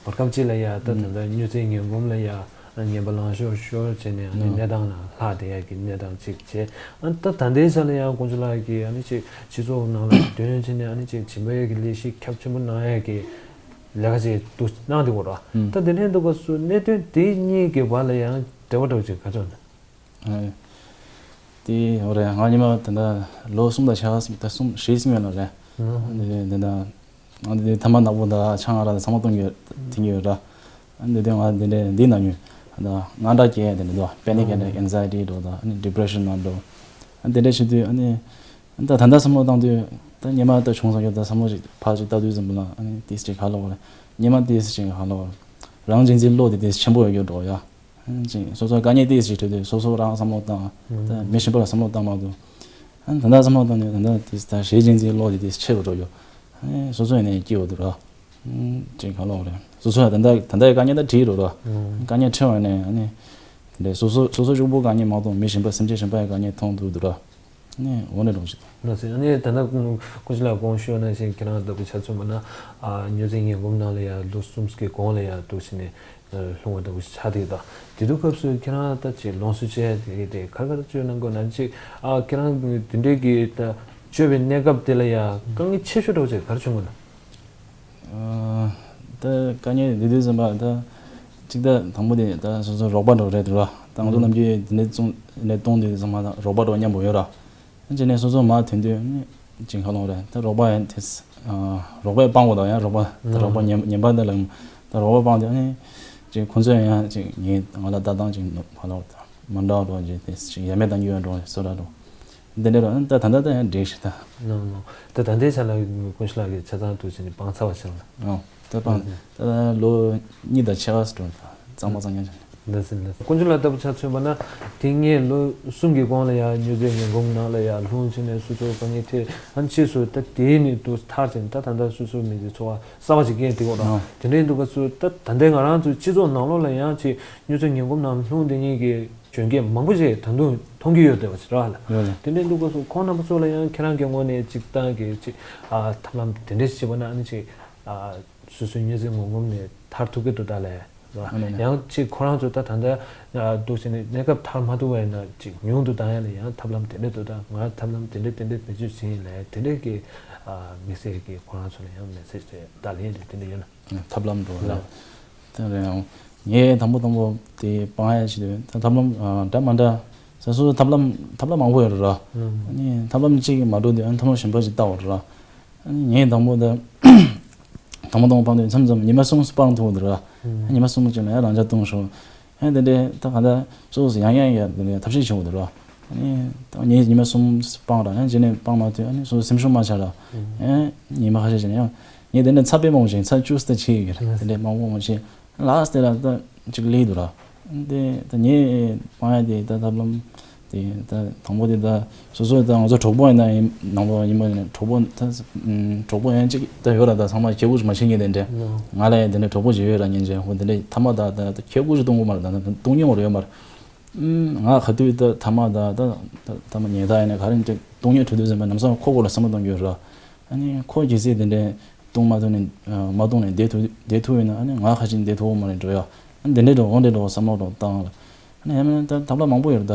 བར་སྐབས་གཅིག་ལ་ཡ་ད་ད་ལྟ་སྨྱོ་རྫས་ངན་གོམས་ལ་ཡ་ངན་པ་ལང་ཤོར་ཤོར་བྱས་ནས་ཨ་ནི་གནས་སྟངས་ལ་ལྷག་བསྡད་ཡ་གི་གནས་སྟངས་གཅིག་བྱས། ཨ་ནི་ད་ད་ལྟའི་ཆ་ལ་ཡང་དཀོན་མཆོག་ལགས་ཀྱིས་ཨ་ནི་ཅིག་སྤྱི་ཚོགས་ནང་ལ་འདོན་བྱས་ནས་ཨ་ནི་ཅིག་བྱིན་པའི་གི་ལས་གཞི་ཁྱབ་ཆེན་པོ་གནང་ཡ་གི་ ལས་ཀ་ཅིག་ཏུ་གནང་དེ་གོ་ར། ད་དེ་འདྲའི་འདུག་ག་སུ་གནད་དོན་དེ་གཉིས་ཀྱི་བར་ལ་ཡང་འབྲེལ་བ་འདྲ་བོ་ཅིག་ག་ཚོད་ན། དེ་འོ་རེད། ང་ཉི་མ་ད་ལྟ་ལོ་གསུམ་དང་ཕྱེད་ཀ་ཟིན། ད་གསུམ་བཞི་ཟིན་ཡོད་ལ་རེད། འདི་འདི་ད་ང་འདི་ཐ་མག་ནག་པོ་དང་ཆང་ཨ་རག་དང་ཚང་མ་བཏུང་གི་ཡོད། འཐེན་གི་ཡོད་ར། འདི་དེ་ང་འདི་འདྲའི་འདི་ན་ཉུལ། ད་དངངས་སྐྲག་སྐྱེ་དེ་འདྲ་འདུག panic and anxiety འདྲ་དང་anxiety depression ན་འགྲོ། འདི་འདྲ་བྱེད་དུས་ཨ་ནི། ད་ད་ལྟ་བསམ་བློ་བཏང་དུས་ད་ཉི་མ་ད་བྱུང་སོང་ཡོད། ད་བསམ་བློ་ཞིག་ཕར་ཅིག་ལྟ་དུས་ཙམ་པ་ལ་ཨ་ནི་ཏིས་ཅིག་ག་ལོག་རེད། ཉི་མ་ཏིས་ཅིག་ག་ལོག་རང་གཅེས་འཛིན་བློ་དེ་ཏིས་ཆེན་པོ་ཡོད་ཡོད་འགྲོ་ཡ། ཅིག་སོ་སོ་དཀའ་ངལ་ཏིས་ཅིག་འཕྲད་དུས་སོ་སོ་རང་བསམ་བློ་བཏང་། ད་མི་གཞན་པ་ལ་བསམ་བློ་བཏང་མ་འདུག་ད་ལྟ་བསམ་བློ་བཏང་ནས་ད་ལྟ་ཏིས་ད་གཞན་གཅེས་འཛིན་བློ་དེ་ཏིས་ཆེ་རུ་འགྲོ་ཡོད། སོ་སོ་ཡིན་ནས་སྐྱིད་པོ་འདུག་ར། ཅིག་ག་ལོག་རེད། སོ་སོ་ཡང་ད་ལྟ་ད་ལྟའི་དཀའ་ངལ་ད་བྲིས་རོགས་ར། དཀའ་ངལ་འཕྲད་པ་ནས་ཨ་ནི། དེ་འདྲའི་སོ་སོ་སོ་སོ་གཅིག་པུ་དཀའ་ངལ་མ་གཏོགས་མི་གཞན་པ་སེམས་ཅན་གཞན་པ་ཡི་དཀའ་ངལ་མཐོང་ཐུབ་འདུག་ར། ཨ་ནི་འོ་ནས་རོགས་ཞིག་དང་། ལགས་སེ། ཨ་ནི་ད་ལྟ་ཀུན་ཀུན་ཤེས་ལགས་གོང་ཞུས་ནང་བཞིན་ཁྱེད་རང་ལྟ་བུ་ཆ་མཚོན་པ་ན་ཨ་མྱོས་རྫས་ངན་གོམས་ནང་ལ་ཡ་ལོ་གསུམ་གྱི་གོང་ལ་ཡ་འདུག་བྱས་ནས་ལྷུང་བ་ལྟ་བུ་ཆགས་བསྡད་ཡོད་ད། དེ་དུས་སྐབས་སུ་ཁྱེད་རང་ད་ཅིག་ལོངས་སུ་སྤྱད་དེ་དེ་ག་རེ་ག་རེ་བྱས་གནང་དགོས་ན་ཅིག་ཨ་ཁྱེད་རང་དེ་འདྲའི་གི་ད་བཅོས་པའི་གནས་སྐབས་དེ་ལ་ཡ་དཀའ་ངལ་ཆེ་ཤོས་འདྲ་བོ་ཅིག་ག་རེ་བྱུང་དགོས་ན། ཨ། ད་དཀའ་ངལ་འདི་དུས་ཙམ་པ་ད་གཅིག་ད་དང་པོ་དེ་ད་སོ་སོ་རོགས་པ་འདྲ་བོ་རེད་འདུག་ར། ད་ང་ཚོ་ནམ་རྒྱུན་འདི་ནས་བཙོང་འདི་ནས་གཏོང་དུས་ཙམ་པ་ད་རོགས་པ་འདྲ་བོ་མཉམ་པོ་ཡོད་ར། ཨ་ནི་ནས་སོ་སོ་མར་ཐོན་དུས་ནི་ཅིག་ཁ་ལོང་རེད། ད་རོགས་པ་ཡང་དེ་ཨ་རོགས་པས་སྤང་དགོས་དང་ཡང་རོགས་པ་ད་རོགས་པ་ཉན་ཉན་པ་འདི་ལ་ད་རོགས་པ་སྤང་དུས་ཨ་ནི་ཅིག་ཁོང་ཚོས་ཡང་ཅིག་ངས་ང་ལ་ལྟ་སྟངས་ཅིག་ཁ་ལོང་མ་འདྲ་བ་འདྲ་བོ་ཅིག་དེ་ཅིག་ཡ་མེད་གཏང་རྒྱུ་ཡོད་འགྲོ་བསོད་ར་འགྲོ། འདི་འདྲ་རོ། ད་ད་ལྟ་ད་ཡང་འགྲིག་ཤི་ད། ནོ་ནོ། ད་ད་ལྟའི་ཆ་ལ་ཀུན་ཤེས་ལགས་ཀྱིས་ཆ་ཚང་དུ་ཕྱིན་ནས་སྤང་ཚར་བ་ཕྱིན་ལ། ཨོ། ད་སྤང་ད་ལོ་གཉིས་དང་ཕྱེད་ཀ་སུ་འགྲོ་གཙང་མ་གཙང་རྐྱང་ཆ། འདི་ཟིན་ལ་ཀུན་ཤེས་ལགས་ལྟ་བུ་ཆ་མཚོན་པ་ན་དེ་སྔའི་ལོ་གསུམ་གྱི་གོང་ལ་ཡང་མྱོས་རྫས་ངན་གོམས་ནང་ལ་ཡང་ལྷུང་ཕྱིན་ནས་སོ་སོ་དཀའ་ངལ་འཕྲད། ཨ་ཕྱིས་སུ་ད་དེའི་ནས་དུ་ཐར་ཕྱིན་ད་ད་ལྟ་སོ་སོའི་མི་ཚེ་འཚོ་བ་གསར་པ་ཞིག་སྐྱེལ་དེ་འོ་ར། དེ་འདྲའི་འདུག་ག་ཚུལ་ད་ད་ལྟའི་ང་རང་ཚོའི་སྤྱི་ཚོགས་ནང་ལོགས་ལ་ཡང་ཅིག་མྱོས་རྫས་ངན་གོམས་ནང་ལྷུང་དེ་ཉིད་ཀྱི་གྱོན་སྐད་མང་པོ་ཞིག་ད་དུང་མཐོང་གི་ཡོད་བསྡད་པ་ཞིག་རེད་བ་ལ། ཡོད་རེད། དེ་འདྲའི་འདུག་སྐབས་སུ་ཁོང་རྣམ་པ་ཚོ་ལ་ཡང་ཁྱེད་རང་གི་ངོས་ནས་སྤྱིར་བཏང་གི་ཅིག་ཨ་ཐབས་ལམ་དེ་འདྲ་ཞིག་བྱས་པ་ན་ཨ་ནི་ཅིག་ཨ་སོ་སོའི་མྱོས་རྫས་ངན་གོམས་ནས་ཐར་ཐུབ་ཀྱི་འདུག་ད་ལས་རེད་བ། ཨ་ནི་ནི། ཡང་ཅིག་ཁོ་རང་ཚོ་ད་ད་ལྟ་ཨ་འདུག་བྱས་ནས་གནས་སྐབས་ཐར་མ་ཐུབ་པ་ཡིན་ན་ཅིག་ཉུང་དུ་བཏང་ཡ་ལ་ཡང་ཐབས་ལམ་དེ་འདྲ་འདུག་ད་ང་ཐབས་ལམ་དེ་འདྲ་དེ་འདྲ་བེད་སྤྱོད་བྱས་ཡིན་ལས་དེ་འདྲ་གི་ཨ་དམིགས་བསལ་གྱི་ཁོ་རང་ཚོ་ལ་ཡང་མེ་སེ་ཇི་དེ་ད་ལན་རེ་དེ་འདྲ་ཡོད་ན། ཐབས་ལམ་འགྲོ་ལ། དེ་རེད། ངས་དང་པོ་དང་པོ་དེ་སྤང་ཡ་ཞིག་དེ་ད་ཐབས་ལམ་ཨ་འདྲ་མ་འདྲ་ཟེར་སོ་སོ་ཐབས་ལམ་ཐབས་ལམ་མང་པོ་ཡོད་རེད་ར། ཨ་ནི་ཐབས་ལམ་གཅིག་གིས་མ་འགྲོ་དུས་ཨ་ནི་ཐབས་ལམ་གཞན་པ་ཞིག་བལྟ་བ་རེད་ར། ཨ་ནི་ངས་དང་པོ་ད་དང་པོ་དང་པོ་སྤང་དུས་མཚམས་མཚམས་ཉི་མ་གསུམ་སྤང་ཐུབ་ཡོད་རེད་ར། ཉི་མ་གསུམ་གཅིག་ལ་ཡང་རང་འཇགས་གཏོང་ཤོག་ཨ་ནི་དེ་འདྲའི་ད་ག་ད་སོ་སོ་ཡང་ཡང་ཡང་དེ་འདྲའི་ཐབས་ཤེས་བྱེད་དགོས་འདུག་ར། ཨ་ནི་ད་ངས་ཉི་མ་གསུམ་སྤང་ར་ཡང་རྗེས་ནས་སྤང་མ་ཐུབ་ཨ་ནི་སོ་སོ་སེམས་ཤུགས་མ་ཆག་ར། ཨ་ཉི་མ་ཁ་ཤས་ཤིག་ཡང་ངས་དེ་འདྲ་ཚ་པེ་མོང་ཞིང་ཚ་ཅུས་ཏ་ཆེ་གི་རེད། དེ་འདྲའི་མང་པོ་མང་ཆེ་ལགས་དེ་ལ་ད་ཅིག་ལས་འདུག་ར། དེ་ད་ངས་སྤང་ཡ་དེ་ད་ཐབས་ལམ་དེ་ད་དང་པོ་དེ་ད་སོ་སོ་ད་ང་ཚོ་གྲོགས་པོ་ཡིན་ན་ཡིན་ནང་ལོགས་ཡིན་པ་ཡིན་ན་གྲོགས་པོ་ད་གྲོགས་པོ་ཡང་ཅིག་ད་ཡོད་ར། ད་ཚང་མ་ཁྱད་གུ་ཞིག་མ་ཤེས་མཁན་དེ་འདྲ་ང་ལ་ཡང་དེ་འདྲ་གྲོགས་པོ་ཞིག་ཡོད་ར། ཉིན་རྗེས་ཧོ་དེ་འདྲ་ཐ་མ་ད་ད་ཁྱད་གུ་ཞིག་གཏོང་གི་མ་རེད། ད་ད་གཏོང་མྱོང་རེད་མ་རེད། ང་ག་དུས་ད་ཐ་མ་ད་ད་ད་ཐ་མ་ཉལ་ཐ་ཡིན་ན་ག་རེ་འདྲ་གཏོང་ཉོ་འགྲོ་དུས་ཙམ་པ་ལམ་སང་ཁོ་སྐོར་ལ་བསམ་བློ་གཏོང་རྒྱུ་ར། ཨ་ནི་ཁོ་གལ་སྲིད་དེ་འདྲའི་གཏོང་མ་ཐུབ་ནས་མ་གཏོང་ནས་བསྡད་ཐུབ་བསྡད་ཐུབ་ཡོད་ན་ཨ་ནི་ང་ག་ཅིག་བསྡད་ཐུབ་མ་རེད་འགྲོ་ཡ། ཨ་ནི་དེ་འདྲའི་འགྲོ་འོ་འདྲའི་འགྲོ་བསམ་བློ་འགྲོ་བཏང་ལ། ཨ་ནི་ཡང་མིན་ད་ཐབས་ལམ་མང་པོ་ཡོད་རེད་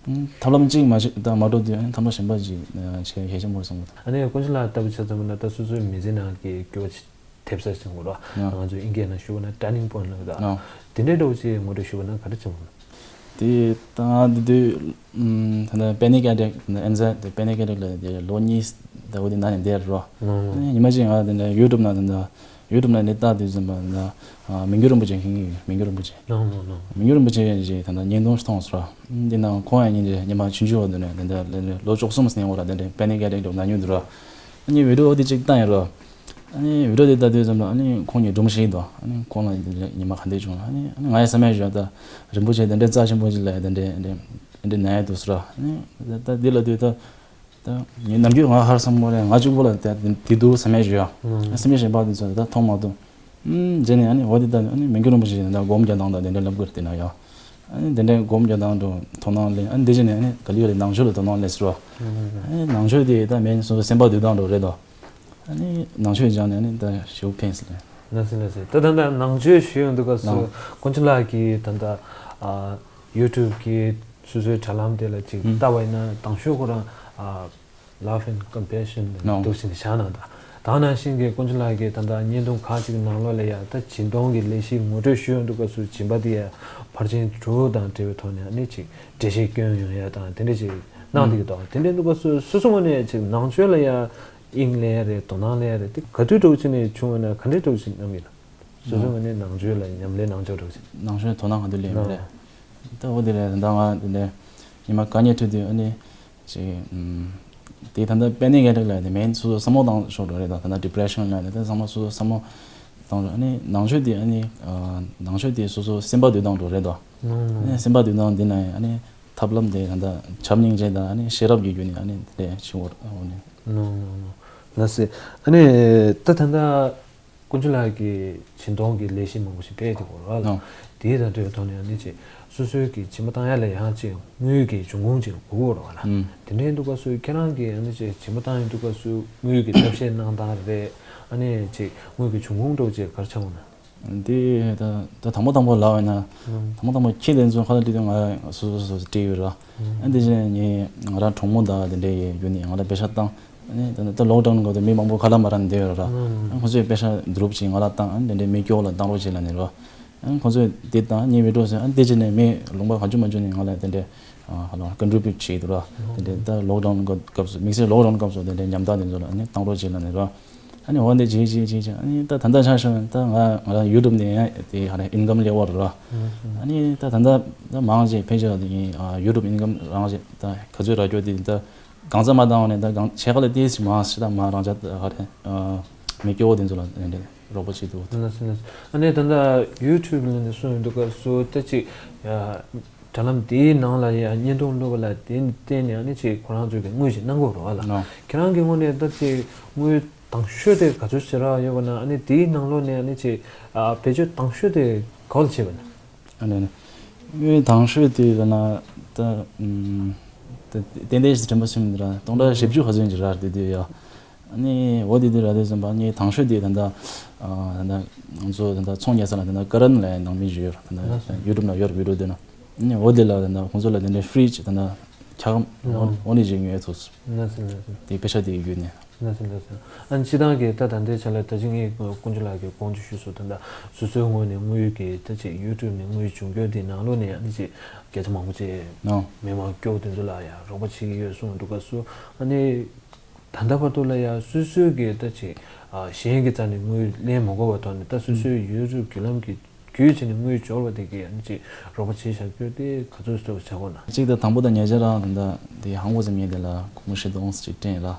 ད། ཐབས་ལམ་གཅིག་མ་བྱེད་ད་མ་འགྲོ་དུས་ཨ་ནི་ཐབས་ལམ་གཞན་པ་ཅིག་བྱེད་གལ་ཆེན་པོ་རེད་བསམ་གི་འདུག་ཨ་ནི་ཀུན་ཤེས་ལགས་ལྟ་བུ་ཆ་ཚང་མ་ན་ད་སོ་སོའི་མི་ཚེ་ནང་གི་སྐྱོ་བ་ཆེ། ཐེབས་ས་ཆེན་པོ་ར། ང་ཚོས་ཨིན་སྐད་ནང་ཞུ་བ་ན་turning point ལབ་ད། དེ་འདྲའི་འདྲ་བོ་ཅིག་ངོ་སྤྲོད་ཞུ་བ་ན་ག་འདྲ་བྱུང་། དེ་ད་ང་དེ་དུས་ད་ལྟ་panic attack anxiety panic attack ལ་དེ་ལོ་གཉིས་ད་འོ་དེ་ནང་ནས་བསྡད་རོ། ཉི་མ་གཅིག་ང་དེ་འདྲ་YouTube ནང་དེ་འདྲ་YouTube ནང་ནས་ལྟ་དུས་ཙམ་པ་ད་མི་འགྱུར་རིན་པོ་ཆེ་མཁྱེན་གྱི་ཡོད། མི་འགྱུར་རིན་པོ་ཆེ། མི་འགྱུར་རིན་པོ་ཆེ་ཡང་ཞིག་ད་ལྟ་བརྙན་ཐུང་ཞིག་མཐོང་སོང་ར། འདི་ནང་ཁོང་ཡང་ཉིན་རེ་ཉི་མ་ཆུང་ཆུང་བ་དུ་ནས་དེ་འདྲ་ལོ་བཅུ་གསུམ་ཟིན་འོ་ར་དེ་འདྲ་panic attack འདྲ་ན་མྱོང་འདུག་ར། ཨ་ནི་video འོ་དེ་གཅིག་བཏང་ཡིན་རོ། ཨ་ནི་video དེ་ལྟ་དུས་ཙམ་ལ་ཨ་ནི་ཁོང་གཉིས་སྒྲུང་བཤད་དོ། ཨ་ནི་ཁོང་ལ་ཉི་མ་ག་འདྲ་བྱུང་། ཨ་ནི་ཨ་ནི་ང་ཡི་བསམ་ཡས་བཞག་ད་རིན་པོ་ཆེ་དེ་འདྲ་རྩ་ཆེན་པོ་ཅིག་ལ་དེ་འདྲ་དེ་འདྲ་ན་ཡ་འདུག་ཟེར། ཨ་ནི་ད་ད་འདི་ལ་དུས་ད་ད་ངས་ནམ་རྒྱུན་ང་ཧར་སང་མོ་རེད་ང་གཅིག་པོ་ལ་དེ་དེ་འདུག་བསམ་ཡས་བཞག་ཡ། སེམས་ཡས་གཞན་པ་དེ་ཚོ་ད་མཐོང་མ་ཐུབ། ཨུམ་རྗེས་ནས་ཨ་ནི་འོ་དེ་ད་ཨ་ནི་མི་འགྱུར་རིན་པོ་ཆེ་ད་སྒོམ་རྒྱག་སྟངས་ད་དེ་འདྲ་ལབ་དགོས་རེད་དེ་ན་ཡ། ཨ་ནི་དེ་འདྲའི་སྒོམ་རྒྱག་སྟངས་དུ་དོ་སྣང་ལེན། ཨ་ནི་དེ་བཞིན་ནས་ཨ་ནི་ག་ལེ་ག་ལེ་ནང་ཆོས་ལ་དོ་སྣང་ལེན་ཟེར་བ། ཨ་ནི་ནང་ཆོས་དེ་ད་མེད་སོ་སོ་སེམས་པ་སྡུག་སྟངས་དུ་རེད་དོ། ཨ་ནི་ནང་ཆོས་སྦྱངས་ནས་ཨ་ནི་ད་ཞེ་པོ་ཕན་སོང་། ལགས་སོ་ལགས་སོ། ད་ད་ད་ནང་ཆོས་ཞུ་ཡོང་དུས་སྐབས་སུ་ཀུན་མཁྱེན་ལགས་ཀྱིས་ད་ད་ཨ་YouTube གི་སོ་སོའི་དྲ་ལམ་དེ་ལ་ཅིག་ལྟ་བ་ཡིན་ན་དང་ཤོས་ཁོ་རང་ཨ་Love and Compassion འདུག་ཟེར་ནས་བཞག་གནང་ད། ད་ནང་བཞིན་གྱི་དཀོན་མཆོག་ལགས་ཀྱིས་ད་ལྟ་བརྙན་ཐུང་ཁག་ཅིག་ནང་ལོགས་ལ་ཡ་ད་སྦྱིན་གཏོང་གི་ལས་གཞི་ངོ་སྤྲོད་ཞུ་ཡོང་དུས་སྐབས་སུ་སྦྱིན་པ་དེ་ཡ་ཕར་ཕྱིན་དྲུག་དང་འབྲེལ་བའི་ཐོག་ནས་ཨ་ནི་ཅིག་འགྲེལ་བཤད་སྐྱོན་ཡོང་ཡ་དང་དེ་འདྲ་ཅིག་གནང་བསྡད་ཀྱི་འདུག་དེ་འདྲའི་དུས་སྐབས་སུ་སོ་སོ་ངོས་ནས་ཅིག་ནང་ཆོས་ལ་ཡ་དབྱིངས་ལེན་ཡ་རེད། དོ་སྣང་ལེན་ཡ་རེད། དེ་ག་དུས་འདྲ་བོ་ཅིག་ནས་བྱུང་བ་ན་ག་འདྲའི་འདྲ་བོ་ཅིག་གནང་གི་ཡོད་ན། སོ་སོ་ངོས་ནས་ནང་ཆོས་ལ་ཉམས་ལེན་གནང་ཕྱོགས་འདྲ་བོ་ཅིག་ནང་ཆོས་དོ་སྣང་ག་དུས་ལེན་ཡོད་རེད། ད་འོ་དེ་རེད། ད་ང་དེ་འདྲ་ཉི་མ་ག་ཉེ་ཐུག་དུས་ཨ་ནི་ཅིག་ཨམ། དེ་ད་ལྟ་དཔེ་ནི་ག་འདྲ་ལ་དེ་མིན་སོ་སོ་བསམ་བློ་བཏང་ཕྱོགས་འགྲོ་རེད་དོ། ད་ལྟ་ཌི་པི་རེ་ཤན་ལ་ནི་ད་བསམ་བློ་སོ་སོ་བསམ་བློ་བཏང་རེད། ཨ་ནི་ནང་ཆོས་དེ་ཨ་ནི་ཨ། ནང་ཆོས་དེ་སོ་སོ་སེམས་པ་འདུལ་སྟངས་འགྲོ་རེད་དོ། ཨ་ནི་སེམས་པ་འདུལ་སྟངས་འདི་ན་ཨ་ནི་ཐབས་ལམ་དེ་ད་ལྟ་བྱམས་སྙིང་རྗེ་དང་ཨ་ནི་ཤེས་རབ་ཀྱི་རྒྱུ་ནི་ཨ་ནི་དེ་འདྲ་ཞིག་འོ་ནི། ལགས་སེ། ཨ་ནི་ད་ད་ལྟ་དཀོན་མཆོག་ལགས་ཀྱིས་སྦྱིན་གཏོང་གི་ལས་གཞི་མང་པོ་ཞིག་སྤེལ་ཏེ་ཡོད་རེད་བ་ལ། དེའི་ད་ལྟའི་ཐོག་ནས་ཨ་ནི་ཅིག་སོ་སོའི་གི་སྦྱིན་པ་བཏང་ཡ་ལ་ཡང་ཅིག་དངུལ་གྱི་འབྱུང་ཁུངས་ཅིག་དགོས་ཀྱི་ཡོད་རེད་བ་ལ། དེ་འདྲའི་དུས་སྐབས་སུ་ཁྱེད་རང་གིས་ཨ་ནི་ཅིག་སྦྱིན་པ་བཏང་ཡོང་དུས་སྐབས་སུ་དངུལ་གྱི་ཐབས་ཤེས་གནང་སྟངས་རེད། ཨ་ནི་ཅིག་དངུལ་གྱི་འབྱུང་ཁུངས་འདྲ་བོ་ཅིག་ག་རེ་ཆགས་ཡོད་ན། འདི་ད་ད་དང་པོ་དང་པོ་ལབ་ཡོད་ན། དང་པོ་དང་པོ་ཁྱེད་དེ་ཚོ་ཁ་ལ་དེ་དུས་ང་སོ་སོ་སོ་སོ་བྲིས་ཡོད་ར། ཨ་འདི་བཞིན་ངས་ང་རང་གྲོགས་མོ་དང་དེ་འདྲའི་ཡོད་ནི་ང་ལ་པེ་ཤ་བཏང་། ཨ་ནི་ད་ད་ལོག་ཌའུན་སྐབས་དུ་མི་མང་པོ་ཁ་ལག་མ་རག་ནས་བསྡད་ཡོད་ར། ཨ་ཁོ་ཚོས་པེ་ཤ་བསྡུ་རུབ་ཅིག་ང་ལ་བཏང་། ཨ་ནི་དེ་འདྲའི་མི་སྐྱོ་བོ་ལ་བཏང་རོགས་བྱེད་ལབ་ནས་ར། ཨ་ཁོ་ཚོས་དེ་དང་ཉེ་བའི་འགྲོ་ཟེར། ཨ་དེ་བྱས་ནས་མི་ལུང་པ་ག་ཅུ་མ་ཅུ་ནས་ང་ལ་དེ་འདྲའི་ཧ་ལམ་ཀོན་ཊི་རི་བིའུ་ཊི་བྱེད་འདུག་ར། དེ་འདྲའི་ད་ལོག་ཌའུན་སྐབས་སུ་དམིགས་བསལ་ལོག་ཌའུན་སྐབས་སུ་དེ་འདྲའི་ཉམ་ཐག་དེ་ཚོ་ལ་ཨ་ནི་བཏང་རོགས་བྱེད་ལབ་ནས་ར། ཨ་ནི་འོ་འདི་བྱེད་བྱེད་བྱེད་བྱེད། ཨ་ནི་ད་ད་ལྟ་ཆ་བཞག་ན་ད་ང་ང་རང་ཡུ་ཊུབ་ནས་ཡང་དེ་ཧ་ལམ་ཨིན་ཀམ་སླེབས་ཡོད་ར། ཨ་ནི་ད་ད་ལྟ་ད་མང་ཆེ་ཕལ་ཆེར་དེ་ཡུ་ཊུབ་ཨིན་ཀམ་རང་ཆེ་ད་ག་ཚོད་རག་རྒྱུ་དེ་ད་གང་ཟག་མ་བཏང་བ་ནས་ད་གང་ཆེ་ཁ་ལ་ཏིས་མ་ཤི་ད་མ་རང་ཅག་ཧ་རེ་མི་སྐྱོ་བོ་དེ་ཚོ་ལ་དེ་འདྲ་རོགས་པ་བྱེད་འདུག་ལགས་སོ་ལགས་སོ། ཨ་ནི་ད་ལྟ་ཡུ་ཊུབ་ལ་ནས་གསུངས་ཡོང་དུས་སྐབས་སུ་ད་ཅིག་དྲ་ལམ་དེའི་ནང་ལ་ཡ་བརྙན་ཐུང་བླུགས་པ་ལ་དེ་བརྟེན་ནས་ཨ་ནི་ཅིག་ཁོ་རང་ཚོས་ཀྱི་དངུལ་ཞིག་གནང་དགོས་རེད་བ་ལ། ཁྱེད་རང་གི་ངོས་ནས་ད་ཅིག་དངུལ་དང་ཤོས་དེ་ག་ཚོད་ཞིག་རག་ཡོད་པ་ན། ཨ་ནི་དེའི་ནང་ལོགས་ནས་ཨ་ནི་ཅིག་བེད་སྤྱོད་དང་ཤོས་དེ་ག་བ་ལ་བྱས་པ་ན། ཨ་ནི་ནི། དངུལ་དང་ཤོས་དེ་ལ་ན་ད་ཨམ། ད་ཏན་ཏན་ཞིག་དྲན་པ་སེམས་ར་སྟོང་ཕྲག་བཞི་བཅུ་ཧ་ཟོན་གྱི་ར་དེ་དུས་ཡ། ཨ་ནི་འོ་དེ་དུས་ར་དེ་ཙམ་པ་ངས་དང་ཤོས་དེ་ད་ད་ཨ་ད་ང་ཚོ་ད་ད་ཚོང་རྒྱག་ས་ལ་ད་ད་ཀ་རན་ལ་ནང་མི་ཞིག་ཡོད་ར། ད་ད་ཡུ་ཊུབ་ན་ཡོད་ར་བི་ཌིའོ་དེ་ན། ཨ་ནི་འོ་དེ་ལ་ད་ད་ཁོང་ཚོ་ལ་དེ་འདྲའི་ཧྥི་རི་ཇི་ད་ད་འཁྱག་འོ་འོ་ནི་ཞིག་ཉོས་ཐུབ་སོང་། དེ་པེ་ཤ་དེ་ཡོད་ནས། ལགས་སོ་ལགས་སོ། ཨ་ནི་སྤྱིར་བཏང་གི་ད་ད་ལྟའི་ཆ་ལ་ད་ཅི་ངས་དཀོན་མཆོག་ལགས་ཀྱིས་གོང་དུ་ཞུས་སོང་། ད་ལྟ་སོ་སོའི་ངོས་ནས་དངུལ་གྱི་ད་ཅིག་ཡུ་ཊུབ་ནས་དངུལ་འབྱུང་རྒྱུ་དེ་ནང་ལོགས་ནས་ཨ་ནི་ཅིག་སྐད་ཆ་མང་པོ་ཅིག་ཨོ། མི་མང་སྐྱོ་བོ་དེ་ཚོ་ལ་ཡང་རོགས་པ་བྱེད་ཀྱི་ཡོད་གསུངས་འདུག་ག་སུ། ཨ་ནི་ད་ལྟ་བར་དུ་ལ་ཡང་སོ་སོའི་གི་ད་ཅིག་ཨ་གཞན་གྱི་རྩ་ནས་དངུལ་ལེན་མ་དགོས་པའི་ཐོག་ནས་ད་སོ་སོའི་ཡུ་ཊུབ་བརྒྱུད་ལམ་གྱི་བརྒྱུད་བྱས་ནས་དངུལ་འབྱོར་བ་དེ་གས་ཨ་ནི་ཅིག་རོགས་པ་བྱས་བཞག་རྒྱུ་དེ་ག་ཚོད་ཙམ་བྱ་དགོས་ན། གཅིག་ད་དང་པོ་ད་ཉེ་ཆར་རང་ད་ལྟ་དེ་ཧང་གོ་ཙམ་ཡིན་དེ་ལ་སྒོར་མོ་བཞི་སྟོང་ཅིག་སྤྲད་ཡིན་ར།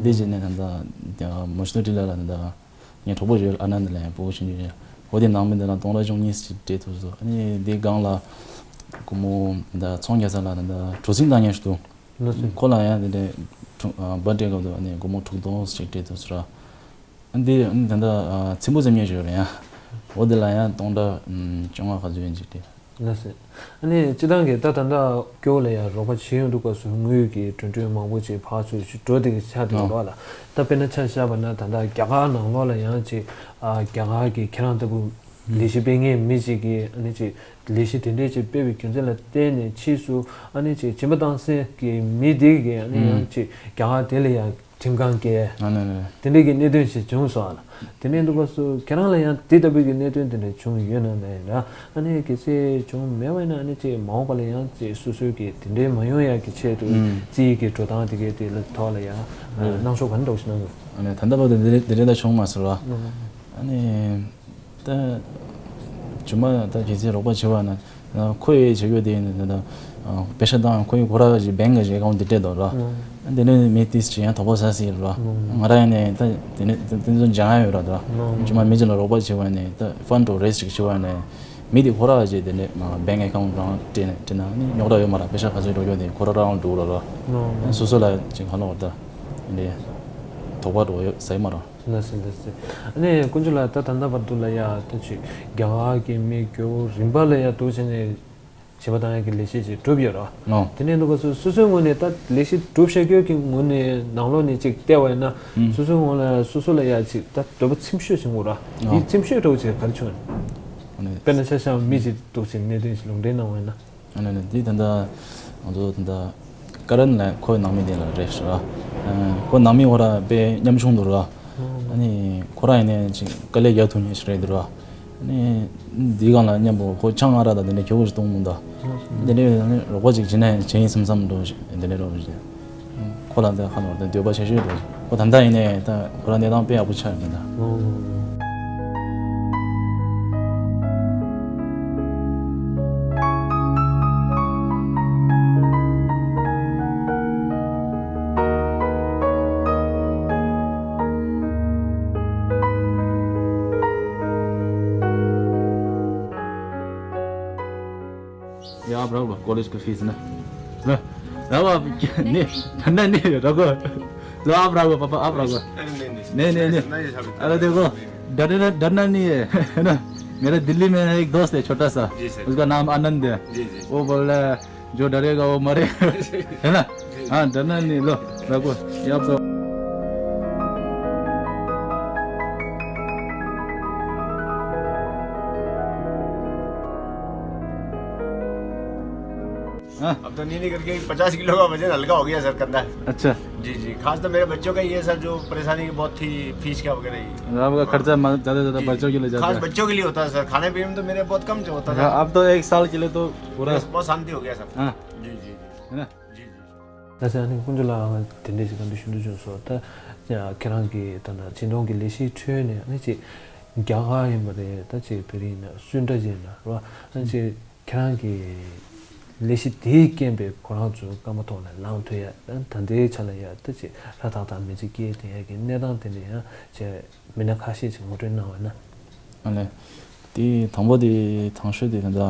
འདི་བྱས་ནས་ད་ལྟ་མོ་ཤི་ཏོ་ཊི་ལ་ལ་ད་ལྟ་ངའི་གྲོགས་པོ་ཡོད། ཨ་ནན་ལ་ཡང་སྤུ་གུ་ཆུང་ཆུང་ཡོད། འོ་དེ་ནང་མི་འདི་ལ་སྟོང་ཕྲག་བཅུ་གཉིས་ཅིག་སྤྲད་ཐུབ་སོང་། ཨ་ནི་དེ་སྒང་ལ་སྒོར་མོ་ད་ཚོང་རྒྱག་ས་ལ་ད་ལྟ་གྲུ་གཟིངས་བཏང་མཁན་ཞིག་འདུག་ཁོ་ལ་ཡང་དེ་འདྲའི་དྲུག་ཨ་བར་ཐི་ཌེ་སྐབས་དུ་ཨ་ནི་སྒོར་མོ་དྲུག་སྟོང་ཅིག་སྤྲད་ཐུབ་སོང་ར། ཨ་འདི་ཨ་ནི་ད་ལྟ་ཨ་ཚེམ་བུ་ཙམ་ཉོས་ཡོད་རེད་ཡ། འོ་དེ་ལ་ཡང་སྟོང་ཕྲག་ཨམ་བཅོ་ལྔ་ག་ཚོད་ཡིན་ཅིག་སྤྲད། ལགས་སེ། ཨ་ནི་སྤྱིར་བཏང་གི་ད་ད་ལྟ་སྐྱོ་བོ་ལ་ཡང་རོགས་པ་བྱེད་ཡོང་དུས་སྐབས་སུ་དངུལ་གྱི་འགྲོ་གྲོན་མང་པོ་ཅིག་ཕར་ཚུར་ཅིག་འགྲོ་བསྡད་ཀྱི་ཆགས་བསྡད་ཡོད་རེད་བ་ལ། ད་དཔེར་ན་ཆ་བཞག་པ་ན་ད་ལྟ་རྒྱ་གར་ནང་ལོགས་ལ་ཡང་ཅིག་ཨ་རྒྱ་གར་གྱི་ཁྱེད་རང་ལྟ་བུ་ལས་གཞི་སྤེལ་མཁན་མི་ཅིག་གིས་ཨ་ནི་ཅིག་ལས་གཞི་དེ་འདྲས་ཅིག་སྤེལ་བའི་རྒྱུ་མཚན་ལ་བརྟེན་ནས་ཕྱིས་སུ་ཨ་ནི་ཅིག་སྦྱིན་པ་བཏང་སའི་གི་མི་དེ་གིས་ཨ་ནི་ཡང་ཅིག་རྒྱ་གར་དེ་ལ་ཡང་ཁྲིམས་ཁང་བཀལ། ཨ་ནི་ནི། དེ་འདྲས་ཀྱི་གནད་དོན་ཞིག་བྱུང་སོང་ཨ་ལ། དེ་ནས་འདུག་ག་སུ་ཁྱེད་རང་ལ་ཡང་དེ་ལྟ་བུའི་གི་གནད་དོན་དེ་འདྲ་བྱུང་ཡོད་ན་མེད་ན། ཨ་ནི་གལ་སྲིད་བྱུང་མེད་པ་ཡིན་ན་ཨ་ནི་ཅིག་མ་འོངས་པ་ལ་ཡང་ཅིག་སོ་སོའི་གི་དེ་འདྲའི་མ་ཡོང་ཡག་གི་ཆེད་དུ་ཨུམ། རྩིས་ཀྱི་འགྲོ་སྟངས་དེ་གའི་དེ་ལ་ཐོག་ལ་ཡང་ཨ་ཨུམ། གནང་ཕྱོགས་ག་འདྲ་འདྲ་ཞིག་གནང་དགོས། ཨ་ནི་ད་ལྟ་བར་དུ་དེ་འདྲ་དེ་འདྲ་བྱུང་མ་སོང་ར། ཨུམ། ཨ་ནི་ད་རྗེས་མ་ད་གལ་སྲིད་རོགས་པ་བྱེད་པ་ན། ཁོ་ཡི་བྱེད་རྒྱུ་དེ་ཡིན་ད་ལྟ། པེ་ཤ་བཏང་ཁོ་ཡི་ཁོ་ར་ཅིག་བེང་གི་ཅིག་ཨེ་ཀའུན་ཊི་དེ་སྤྲད་འདུག་ར། དེ་ནས་མི་ཏིས་ཅིག་ཡང་དོགས་པ་ཟ་སྲིད་ར། ང་ར་ཡིན་ནས་ད་དེ་ནས་དེ་ཚོ་སྦྱང་ཡ་ཡོད་ར་ད། ཅི་མ་མི་ཅིག་ལ་རོགས་པ་བྱེད་པ་ནས་ད་ཕན་ཌ་རེ་ཛི་ཅིག་བྱེད་པ་ནས་མི་དེ་ཁོ་ར་ཅིག་དེ་ནས་བེང་ཨེ་ཀའུན་ཊི་རང་སྤྲད་ནས་སྤྲད་ན་ནི་རྙོག་དྲ་ཡོད་མ་ར། པེ་ཤ་ག་ཚོད་འགྲོ་རྒྱུ་དེ་ཁོ་ར་རང་འགྲོ་ར་ར། སོ་སོ་ལ་ཅིག་ཧ་ལོ་ད་དེ་འདྲའི་དོགས་པ་འགྲོ་ཡོད་ཟེར་མ་ར། ལགས་སོ་ལགས་སོ། ཨ་ནི་དཀོན་མཆོག་ལགས་ད་ད་ལྟ་བར་དུ་ལ་ཡ་ད་ཅིག་རྒྱ་གར་གྱི་མི་སྐྱོ་བོ་རིམ་པ་ལ་ཡ་འདུག་བྱས་ནས་བྱེད་པ་བཏང་ཡ་གི་ལས་གཞི་ཅིག་བསྒྲུབས་ཡོད་ར། ཨོ། དེ་ནས་འདུག་ག་སོ་སོ་སོའི་ངོས་ནས་ད་ལས་གཞི་བསྒྲུབས་བཞག་རྒྱུ་གི་ངོས་ནས་ནང་ལོགས་ནས་ཅིག་བལྟས་པ་ཡིན་ན། ཨུམ། སོ་སོའི་ངོས་ལ་སོ་སོ་ལ་ཡ་ཅིག་ད་འདོད་པ་ཚིམ་ཤོས་ཅིག་ཡོད་ར། ཨོ། དེ་ཚིམ་ཤོས་འདྲ་བོ་ཅིག་ག་རེ་བྱུང་ཡོད། ཨ་ནི། དཔེར་ན་ཆ་བཞག་མི་ཅིག་འདུག་ཅིག་གནད་དོན་ཞིག་ལུང་འདྲེན་གནང་བ་ཡིན་ན། ཨ་ནི་ནི་འདི་ད་ལྟ་ང་ཚོ་ད་ལྟ་ཀ་རན་ལ་ཁོའི་ནང་མི་དེ་ལ་རེད་ཤག་ར། ཁོའི་ནང་མི་འོ་ར་དཔེ་ཉམ་ཆུང་འདུག་ར། ཨ་ནི་ཁོ་རང་ཡིན་ནའི་ཅིག་དཀའ་ལས་རྒྱག་ཐུབ་མཁན་ཞིག་རེད་འདུག་ར། ཨ་ནི་འདིའི་སྒང་ལ་མཉམ་པོ་ཁོ་ཆང་ཨ་རག་དང་དེ་འདྲ་ཁྱོ་ག་ཞིག་གཏོང་མི་འདུག་དེ་འདྲའི་ཨ་ནི་རོགས་པ་ཅིག་བྱེད་ན་བྱེད་ཡིན་བསམ་བསམ་འགྲོ་ཞིག་དེ་འདྲའི་རོགས་པ་ཞིག་ཁོ་ལ་འདི་ཧ་ལམ་འདོད་པ་ཆེ་ཤོས་རེད། ཁོ་ད་ལྟ་ཡིན་ནའི་ད་ཁོ་རང་གནས་སྟངས་དཔེ་ཡག་པོ་ཆགས་ཡོད་མི་འདུག ये आप रख लो, कॉलेज की फीस ना। लो, रखो आप, नहीं, ठंडा नहीं है, रखो। लो, आप रखो, पापा, आप रखो। नहीं, नहीं, नहीं। नहीं, नहीं, नहीं। अरे देखो, डरना, डरना नहीं है, है ना? मेरा दिल्ली में है एक दोस्त है, छोटा सा। जी, सर। उसका नाम आनंद है। जी, जी। वो बोल रहा है, जो डरेगा वो मरेगा। है ना? हाँ, डरना नहीं, लो, रखो, ये आपका। हाँ। अब तो नहीं, नहीं करके पचास किलो का वजन हल्का हो गया सर, कंधा। अच्छा। जी, जी, खास तो मेरे बच्चों का ये सर, जो परेशानी बहुत थी फीस का वगैरह ही। आपका खर्चा म-, ज़्यादा से ज़्यादा जी, बच्चों के लिए जाता खास है। बच्चों के लिए होता है सर, खाने पीने में तो मेरे बहुत कम जो होता था। हाँ, अब तो एक साल के लिए तो पूरा बस, बहुत शांति हो गया सर। हाँ। जी, जी, जी। है ना? जी, जी। ད་ཆ་ནི་ཀུན་སྤྱོད་ལགས་དེ་འདྲས་ཞིག་ག་འདི་ཞུ་འདོད་བྱུང་སོང་། ད་ཁྱེད་རང་གི་ད་ལྟ་སྦྱིན་གཏོང་གི་ལས་གཞིའི་ཁྲོད་ནས་ཨ་ནི་ཅིག་རྒྱ་གར་ཡིན་པ་རེད། ད་ཅིག་བོད་རིགས་ཡིན་ན་སུད་ཊ་ཅིག་ཡིན་ན་རེད་བ། ཨ་ནི་ཅིག་ཁྱེད་རང་གི་ལས་གཞི་དེའི་རྐྱེན་པས་ཁོ་རང་ཚོའི་རྐང་པ་ཐོག་ལ་ལངས་ཐུབ་ཡ། ད་ལྟའི་ཆ་ལ་ཡ་ད་ཅིག་ཧྲ་ཐག་ཐག་མི་ཚེ་སྐྱེལ་བསྡད་ཡ་གི་གནས་སྟངས་དེ་འདྲས་ཡང་ཅིག་མི་སྣ་ཁ་ཤས་ཅིག་ངོ་སྤྲོད་གནང་བ་ན། ཨ་ལེ། དེ་དང་པོ་དེ་དང་ཤོས་དེ་ད་ལྟ་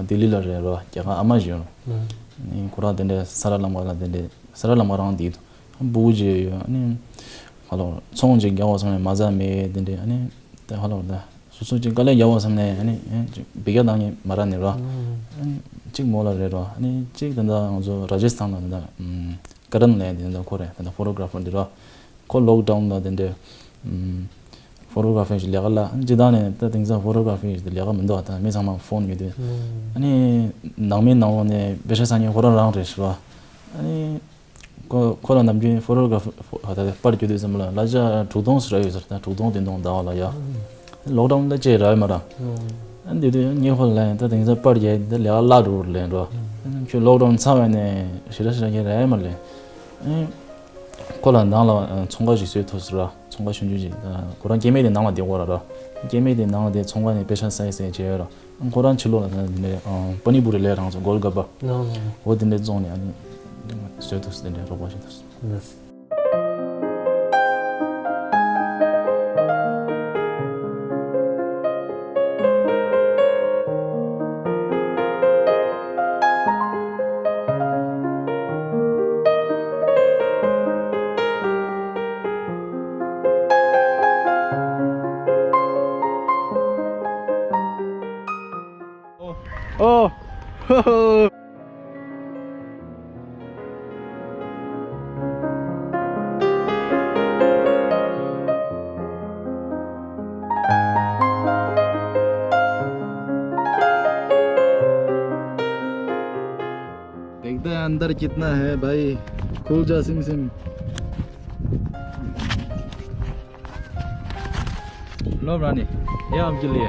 ལྡི་ལི་ལ་རེད་རོ། རྒྱ་གར་ཨ་མ་ཞིག་ཡོད་རོ། ཨ་ནི་ཁོ་རང་དེ་འདྲའི་ས་ར་ལམ་པ་ལ་དེ་འདྲའི་ས་ར་ལམ་པ་རང་དེ་འདུག་སྤུ་གུ་ཅིག་ཡོད། ཨ་ནི་ཧ་ལོ་ཚོང་ཅིག་རྒྱག་པ་སོང་ནས་མ་རྩ་མེད་དེ་འདྲའི། ཨ་ནི་དེ་ཧ་ལོ་ད་སོ་སོ་ཅིག་དཀའ་ལས་རྒྱག་པ་སོང་ནས་ཨ་ནི་ཅིག་འབུད་རྒྱག་བཏང་མཁན་མ་རག་ནས་རོ། ཨ་ནི་ཅིག་མོ་ལ་རེད་རོ། ཨ་ནི་ཅིག་ད་ལྟ་ང་ཚོ་ར་ཇེ་སི་ཐན་ལ་ད་ལྟ་ཀ་རན་ལབ་ཡ་དེ་ད་ལྟ་ཁོ་རེད། ད་ལྟ་ཕོ་ཊོ་གྷ་ར་ཕར་འདི་རོ། ཁོ་ལོག་ཌའུན་ལ་དེ་འདྲའི་ཕོ་ཊོ་གྷ་ར་ཕི་ཞིག་ལས་ཀ་ལ་སྤྱིར་བཏང་ནས་ད་དེང་སང་ཕོ་ཊོ་གྷ་ར་ཕི་ཞིག་ལས་ཀ་མི་འདུག་ད་མི་ཚང་མ་ཕོན་ཡོད་དུས། ཨ་ནི་ནང་མི་ནང་ལོགས་ནས་པེ་ཤ་ཟ་མཁན་ཁོ་རང་རང་རེད་ཤི་བ། ཨ་ནི་ཁོ་ཁོ་ལ་ནམ་རྒྱུན་ཕོ་ཊོ་གྷ་ར་ཕི་ད་ལྟ་པར་རྒྱུག་དུས་ཙམ་ལ་གླ་ཆ་དྲུག་སྟོང་ཟེར་ཡོད་ཟེར། ད་དྲུག་སྟོང་བདུན་སྟོང་ཟླ་བ་ལ་ཡ། ལོག་ཌའུན་ལ་ཅེ་ར་ཡོད་མ་ར། ཨ་ནི་དེ་དུས་ངས་ཁོ་ལ་ད་དེང་སང་པར་རྒྱག་ད་ལས་ཀ་བརླག་འགྲོ་རེད་ལབ་འགྲོ། ཁྱོད་ལོག་ཌའུན་ཚར་བ་ནས་ཞེ་དྲག་ཞེ་དྲག་རྒྱག་ར་ཡོད་མ་རེད། ཨ་ནི། ཁོ་ལ་ནང་ལ་ཨ་ཚོང་ཁང་ཞིག་བཟོས་ཐུབ་ཟེར་ར། ཚོང་ཁང་ཆུང་ཆུང་ཞིག་ཨ་ཁོ་རང་སྐྱེ་དམན་དེ་ནང་ལ་བསྡད་ཡོད་ར་ར། སྐྱེ་དམན་དེ་ནང་ལ་བསྡད་ཚོང་ཁང་ནས་པེ་ཤ་ཟ་ཡི་ཟ་ཡི་བྱས་ཡོད་ར། ཨ་ཁོ་རང་ཕྱི་ལོགས་ལ་ད་འདི་ནས་ཨ་པ་ནི་པུ་རི་ལབ་རང་ཚོ་གོལ་ག་པ། ནོ་ནོ། འོ་དེ་འདྲས་བཙོང་ནས་ཨ་ནི་བཟོས་ཐུབ་ཟེར། དེ་འདྲས་རོགས་པ་བྱེད་ཐུབ་ཟེར། ནོ། ཨོ། देखते हैं अंदर कितना है भाई। खुल जा सिम सिम। लो रानी, ये आपके लिए।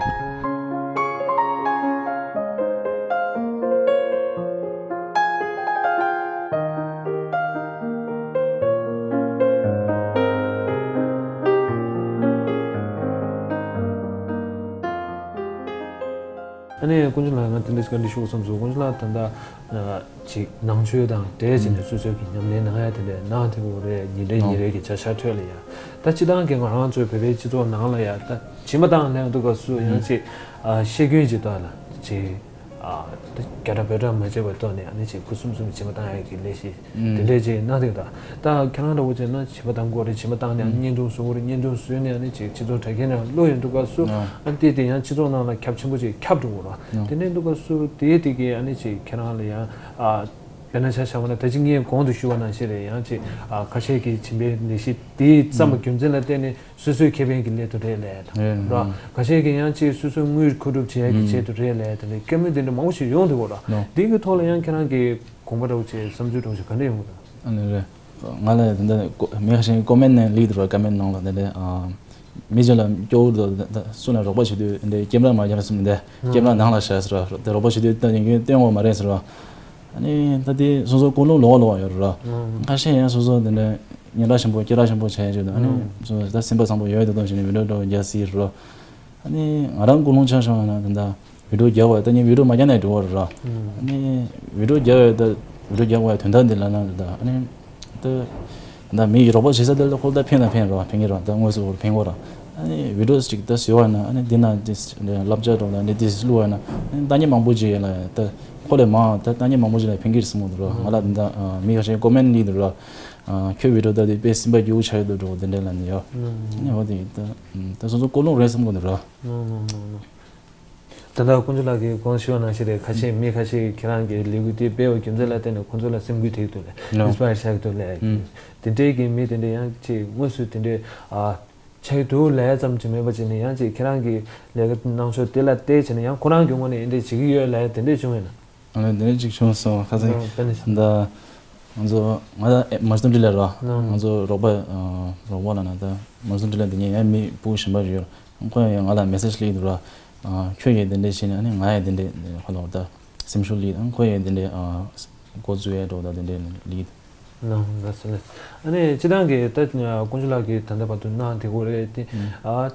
ཨ་ནི་དཀོན་མཆོག་ལགས། ང་དེ་འདྲ་ཞིག་བཀའ་འདྲི་ཞུ་དགོས་བསམ་སོང་། དཀོན་མཆོག་ལགས་ད་ལྟ་ཅིག་ནང་ཆོས་དང་འབྲེལ་བྱས་ནས་སོ་སོའི་གི་ཉམས་ལེན་གནང་ཡ་དེ་འདྲ་གནང་བསྡད་ཡོད་རེད། ཉིན་རེ་ཉིན་རེ་གི་བྱ་བཞག་ཁྲོད་ལ་ཡ། ད་སྤྱིར་བཏང་གི་ང་རང་ཚོའི་བོད་པའི་སྤྱི་ཚོགས་ནང་ལ་ཡ་ད་བྱེ་མ་བཏང་ལབ་འདུག་ག་སུ་ཡང་ཅིག་ཨ་བཤད་རྒྱུན་ཅིག་ད་ལ་ཅིག་ཨ་ད་རྒྱ་གྲགས་བོད་གྲགས་མ་བྱས་པའི་ཐོག་ནས་ཨ་ནི་ཅིག་སྐུ་གསུམ་གསུམ་བྱེ་མ་བཏང་ཡ་གི་ལས་གཞི་དེ་འདྲས་ཅིག་གནང་བསྡད་ཡོད། ད་ཁྱེད་རང་འདྲ་བོ་བྱས་ན་བྱེ་མ་བཏང་དགོས་རེད། བྱེ་མ་བཏང་ནས་ཨ་ནི་བརྙན་ཐུང་བཟོ་དགོས་རེད། བརྙན་ཐུང་བཟོས་ནས་ཨ་ནི་ཅིག་སྤྱི་ཚོགས་དྲ་རྒྱའི་ནང་བླུགས་ཡོང་འདུག་ག་སུ། ཨ་ནི་དེ་དེ་ཡང་སྤྱི་ཚོགས་ནང་ལ་ཁྱབ་ཆེན་པོ་ཅིག་ཁྱབ་འགྲོ་གི་རེད། དེ་འདྲས་འདུག་ག་སུ་དེ་དེ་གི་ཨ་ནི་ཅིག་ཁྱེད་རང་ལ་ཡང་ཨ། དཔེར་ན་ཆ་བཞག་པ་ན་ད་ཅི་ངས་གོང་དུ་ཞུས་པ་ནང་བཞིན་རེད། ཡང་ཅིག་ཨ་ཁ་ཤས་ཀྱིས་བྱིན་པའི་ལས་གཞི་དེའི་བརྩམས་པ་རྒྱུ་མཚན་ལ་བརྟེན་ནས་སོ་སོའི་ཁེ་ཕན་གྱི་སླད་དུ་རེད་ལབ་ཡ་དང་། རེད། ར། ཁ་ཤས་ཀྱིས་ཡང་ཅིག་སོ་སོའི་དངུལ་མཁོ་སྒྲུབ་བྱེད་ཡ་གི་ཆེད་དུ་རེད་ལབ་ཡ་དེ་འདྲའི་བཀའ་མོལ་དེ་འདྲ་མང་པོ་ཞིག་ཡོང་འདུག་ག་ར། ནོ། དེ་གི་ཐོག་ལ་ཡང་ཁྱེད་རང་གི་དགོངས་པ་འདྲ་བོ་ཅིག་བསམ་ཚུལ་འདྲ་བོ་ཅིག་ག་འདྲ་ཡོང་གི་འདུག་ཨ་ནི་རེད། ང་ལ་དེ་འདྲ་མི་ཁ་ཤས་ཀྱིས་ཀོ་མེན་ཊི་ནང་ལིག་འདུག་ར། ཀོ་མེན་ཊི་ནང་ལ་དེ་འདྲ་ཨ། མི་གཞན་ལ་སྐྱོ་བོ་དང་སུ་ལ་རོགས་པ་བྱེད་དུས་འདི་ཀེམ་ར་མ་བརྒྱབ་སོང་འདི་ཀེམ་ར་ནང་ལ་བཞག་ཟེར་བ་དེ་རོགས་པ་བྱེད་དུས་ད་ཡིན་རྒྱུན་སྟོན་འོ་མ་རེད་ཟེར་བ། ཨ་ནི་ད་དེ་སོ་སོ་ཀུན་སློང་ལོག་ལོག་ཡོད་རེད་ར། ཁ་ཤས་ཡང་སོ་སོ་དེ་འདྲ་སྙན་གྲགས་ཆེན་པོ་སྐད་གྲགས་ཆེན་པོ་བྱས་བྱས་དུས་ཨ་ནི་སོ་སོ་ད་སེམས་པ་བཟང་པོ་ཡོད་དེ་དང་བྱས་ནས་བི་ཌིའོ་འདྲ་བོ་རྒྱག་སྲིད་རེད་ར། ཨ་ནི་ང་རང་ཀུན་སློང་ཆ་བཞག་ན་ད་ལྟ་བི་ཌིའོ་རྒྱག་བ་ད་ནི་བི་ཌིའོ་མ་རྒྱག་ནའི་འགྲིག་གི་རེད་ར། ཨ་ནི་བི་ཌིའོ་རྒྱག་བའི་ད་བི་ཌིའོ་རྒྱག་བའི་དོན་དག་འདི་ལ་ན་ད་ཨ་ནི་ད་ད་མི་ཡི་རོགས་པ་བྱེད་ས་དེ་ལ་ཁོ་ད་ཕན་ན་ཕན་ར་ཕན་གི་ར་ད་དངོས་སུ་ཕན་གི་ར། ཨ་ནི་བི་ཌིའོ་ཅིག་ད་བཟོས་བ་ན་ཨ་ནི་འདི་ན་འདི་བསླབ་བྱ་འགྲོ་ན་འདི་འདི་བླུགས་བ་ན་ཨ་ནི་ལྟ་མཁན་མང་པོ་ཅིག་ཡོད་ལ་ད་ཁོ་ལས་མང་ད་ལྟ་མཁན་མང་པོ་ཅིག་ལ་ཕན་གི་རེད་བསམ་གི་འདུག་ར། ང་ལ་འདི་ད་མི་ཁ་ཤས་ཀོ་མེན་ཊི་སླེབས་འདུག་ར། ཁྱོད་བི་ཌིའོ་ད་དེ་དཔེ་སེམས་པ་སྐྱིད་པོ་ཆགས་ཡོད་འདུག་འགྲོ་དེ་འདྲ་ལ་ནི་ཡོད། ཨ་ནི་འོ་དེ་ད་ད་སོ་སོ་ཀུན་སློང་རེད་བསམ་གི་འདུག་ར། ད་ལྟ་དཀོན་མཆོག་ལགས་ཀྱིས་གོང་ཞུས་པ་ནང་བཞིན་རེད། ཁ་ཤས་མི་ཁ་ཤས་ཀྱིས་ཁྱེད་རང་གི་ལས་འགུལ་དེ་སྤེལ་བའི་རྒྱུ་མཚན་ལ་བརྟེན་ནས་ཁོང་ཚོ་ལ་སེམས་འགུལ་ཐེབས་འདུག་ལས། ཨིན་སི་པ་ཡར་ཆགས་འདུག་ལས། དེ་འདྲའི་གི་མི་དེ་འདྲ་ཡང་ཅིག་དངོས་སུ་དེ་འདྲའི་ཨ་ཆགས་འདུག་ལས་ཙམ་ཅིག་མེད་པ་བྱས་ནས་ཡང་ཅིག་ཁྱེད་རང་གི་ལས་ཀ་གནང་ཕྱོགས་དེ་ལ་བལྟས་བྱས་ནས་ཡང་ཁོ་རང་གི་ངོས་ནས་འདི་འདྲ་བྱེད་ཀྱི་ཡོད་ལས་དེ་འདྲ་བྱུང་བས་ན། ཨ་ནི་དེ་འདྲ་ཅིག་བྱུང་སོང་ཁ་སང་ད་དཔེར་ན་ད་ང་ཚོ་ང་ད་མར་སུན་འདྲི་ལས་ར་ང་ཚོ་རོགས་པ་རོགས་པ་ལ་ན་ད་མར་སུན་འདྲི་ལས་དེ་ཉིད་ཡང་མི་སྤུ་གུ་གཞན་པ་ཞིག་ཡོད། ཁོ་ཡང་ང་ལ་མེ་སེ་ཇི་སླེབས་འདུག་ར། ཁྱོད་ཀྱིས་དེ་འདྲ་བྱས་ནས་ཨ་ནི་ང་ཡང་དེ་འདྲ་ཁོ་ལ་ད་སེམས་ཤུགས་སླེབས། ཁོ་ཡང་དེ་འདྲ་འགོ་བཙུགས་ཡས་འགྲོ་ད་དེ་འདྲ་སླེབས། ནང་ལ་སེ་ལ། ཨ་ནི་སྤྱི་བཏང་གི་ད་དཀོན་མཆོག་ལགས་ཀྱིས་ད་ལྟ་བར་དུ་གནང་བསྡད་ཀྱི་རེད་དེ། ཨ་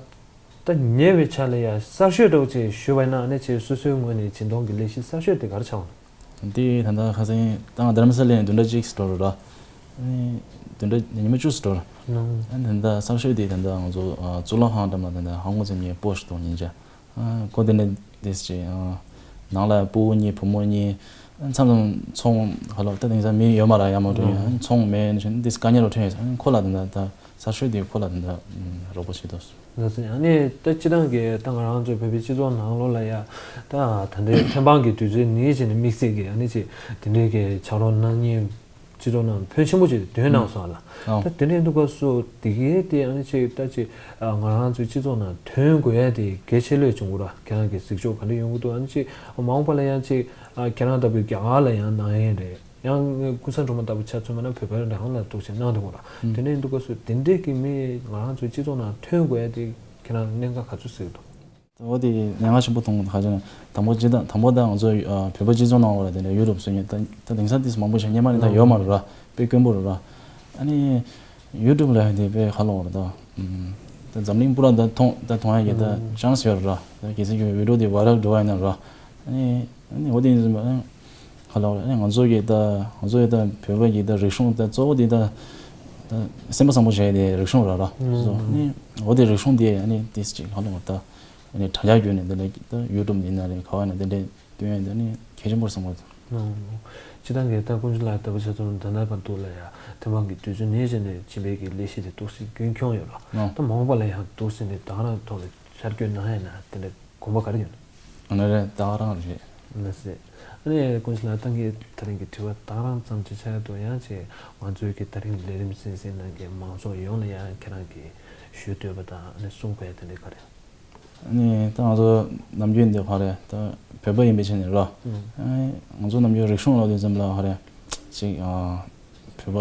ད་ཉེ་བའི་ཆར་ལ་ཡ་གསར་ཤོས་འདྲ་བོ་ཅིག་ཞུས་པ་ཡིན་ན་ཨ་ནི་ཁྱེད་སོ་སོའི་ངོས་ནས་སྦྱིན་གཏོང་གི་ལས་གཞི་གསར་ཤོས་དེ་ག་རེ་ཆགས་འོང་། འདི་ད་ལྟ་ཁ་སང་ད་ང་རྡ་རམ་ས་ལའི་བདུན་ཕྲག་གཅིག་འགྲོ་རེད་ར། ཨ་ནི་བདུན་ཕྲག་ཉི་མ་བཅུ་ཙམ་འགྲོ་རེད། ཨ་ནི་ད་ལྟ་གསར་ཤོས་དེ་ད་ལྟ་ང་ཚོ་གཙུག་ལག་ཁང་འགྲམ་ལ་ད་ལྟ་ཧང་གོ་ཚེ་མཉེ་པོ་ཞིག་གཏོང་ཉིན་ཅག་ཨ་ཁོ་དེ་ནས་དེ་ཅི་ཨ་ནང་ལ་སྤུ་གུ་གཉིས་བུ་མོ་གཉིས་མཚམས་མཚམས་ཚོང་ཧ་ལོ་ད་དེང་སང་མི་ཡོད་མ་རེད་ཡ་མོ་དྲན་ཡོད་ཚོང་མེད་ནས་དེ་དཀའ་ངལ་རོ་ཐོན་ཡོད་ཁོ་ལ་དེ་འདྲ་ད་གསར་ཤོས་དེ་ཁོ་ལ་དེ་འདྲ་རོགས་པ་བྱེད་དོ། ལགས་སོ། ཨ་ནི་ད་སྤྱི་བཏང་གི་ད་ང་རང་ཚོའི་བོད་པའི་སྤྱི་ཚོགས་ནང་ལོགས་ལ་ཡ་ད་ད་ལྟའི་ཐེམ་སྤང་གི་དུས་ཚོད་ནི་བྱས་ནས་དམིགས་བསལ་གྱི་ཨ་ནི་ཅི་དེ་འདྲའི་གི་ཕྱག་རོགས་གནང་མཁན། སྤྱི་ཚོགས་ནང་ཕོན་ཆེན་པོ་ཅིག་ཐོན་གནང་སོང་ལ། ཨང་། ད་དེ་འདྲའི་འདུག་སྐབས་སུ་དེ་གའི་དེ་ཨ་ནི་ཅིག་ད་ཅིག་ང་རང་ཚོའི་སྤྱི་ཚོགས་ནང་ཐོན་དགོས་ཡ་དེ་གལ་ཆེ་ལོས་བྱུང་གི་ར་ཁྱེད་རང་གི་གཟིགས་ཕྱོགས་ག་འདྲ་ཡོང་གི་འདུག་ཨ་ནི་ཅིག་མ་འོངས་པ་ལ་ཡང་ཅིག་ཁྱེད་རང་ལྟ་བུའི་རྒྱ་གར་ལ་ཡང་གནང་ཡས་རེད་ཡང་ཀུན་བཟང་སྒྲོལ་མ་ལྟ་བུ་ཆ་མཚོན་པ་ན་བོད་པ་རང་ལ་འདུག་ཅིག་གནང་འདུག་གི་ར་དེ་འདྲའི་འདུག་སྐབས་སུ་དེ་འདྲའི་གི་མི་ང་རང་ཚོའི་སྤྱི་ཚོགས་ནང་ཐོན་དགོས་ཡ་དེ་ཁྱེད་རང་གནད་འགག་ག་ཚོད་གཟིགས་འདུག་འོ་དེ་ཉེན་ཁ་ཆེན་པོ་མཐོང་གི་འདུག་ཁ་ཅིག་ན་དང་པོ་སྤྱི་དང་དང་པོ་ད་ང་ཚོ་བོད་པ་སྤྱི་ཚོགས་ནང་ལ་དེ་འདྲ་ཡུ་རོབ་སུ་ཉེ་ད་ད་དེང་སང་དེ་མང་པོ་ཞིག་སྔོན་མ་ནས་ད་ཡོད་མ་རེད་ར་དཔེ་དཀོན་པོ་རེད་ར། ཨ་ནི་ཡུ་ཊུབ་ལ་དེ་དཔེ་ཁ་ལོག་རེད་ད། ད་འཛམ་གླིང་པུ་ར་ད་མཐོང་ད་མཐོང་ཡ་གི་ད་ཅང་སི་ཡོད་རེད་ར། ད་གལ་སྲིད་ཁྱོད་བི་ཌིའོ་དེ་བྷའི་རལ་འགྲོ་བ་ཡིན་ན་ར། ཨ་ནི་ཨ་ནི་འོ་དེ་ཡིན་ཟིན་པ་ཨ་ནི་ཁ་ལོག་རེད། ཨ་ནི་ང་ཚོ་གི་ད་ང་ཚོ་ཡི་ད་བོད་པ་གི་ད་རིག་གཞུང་ད་གཙོ་བོ་དེ་ད་ད་སེམས་པ་བཟང་པོ་བྱས་ཏེ་རིག་གཞུང་ར་ར། ཨ་ནི་འོ་དེ་རིག་གཞུང་དེ་ཨ་ནི་དེ་ཅིག་ཁ་ལོག་ད། ཨ་ནི་དྲ་རྒྱ་བརྒྱུད་ནས་འདི་ལ་ད་ཡུ་ཊུབ་ཡིན་ན་རེད་ག་བ་ན་འདི་འདྲའི་སྟོན་ཡ་འདི་ནི་གལ་ཆེན་པོ་རེད་བསམ་གྱི་འདུག་སྤྱི་བཏང་གི་ད་དཀོན་མཆོག་ལགས་ལྟ་བུ་ཆ་ཚང་ད་ལྟ་བར་དུ་ལ་ཡ་ཐེམ་སྤང་གི་དུས་ཚོད་ནས་བྱས་ནས་སྦྱིན་པའི་གི་ལས་གཞི་དེ་ཏོག་ཙམ་རྒྱུན་འཁྱོངས་ཡོད་ལ་ད་མ་འོངས་པ་ལ་ཡང་ཏོག་ཙམ་ནས་ད་ག་རང་ཐོག་ལ་ཤར་བསྐྱོད་གནང་ཡ་ན་དེ་འདྲ་དགོངས་པ་ག་རེ་ཡོད་ན། ཨ་ནི་རེད་ད་ག་རང་རེད། ལགས་སེ། ཨ་ནི་དཀོན་མཆོག་ལགས་ད་ངས་ད་རིང་གི་དྲི་བ་ད་ག་རང་ཙམ་ཅིག་ཆགས་ཡོད་དོ་ཡང་ཅིག་ང་ཚོའི་གི་ད་རིང་ལས་རིམ་གསན་གཟིགས་གནང་མཁན་མང་ཚོགས་ཡོངས་ལ་ཡང་ཁྱེད་རང་གི་ཞུ་འདོད་པ་དང་ཨ་ནི་གསུང་དགོས་ཡ་དེ་འདྲ་ག་རེ། ཨ་ནི་ད་ང་ཚོ་ནམ་རྒྱུན་འདི་ག་རེ་ད་བོད་པ་ཡིན་པའི་ཆ་ནས་རོ། ཨ་ནི་ང་ཚོ་ནམ་རྒྱུན་རིག་གཞུང་ལ་དུས་ཙམ་ལ་ག་རེ་ཅིག་བོད་པ་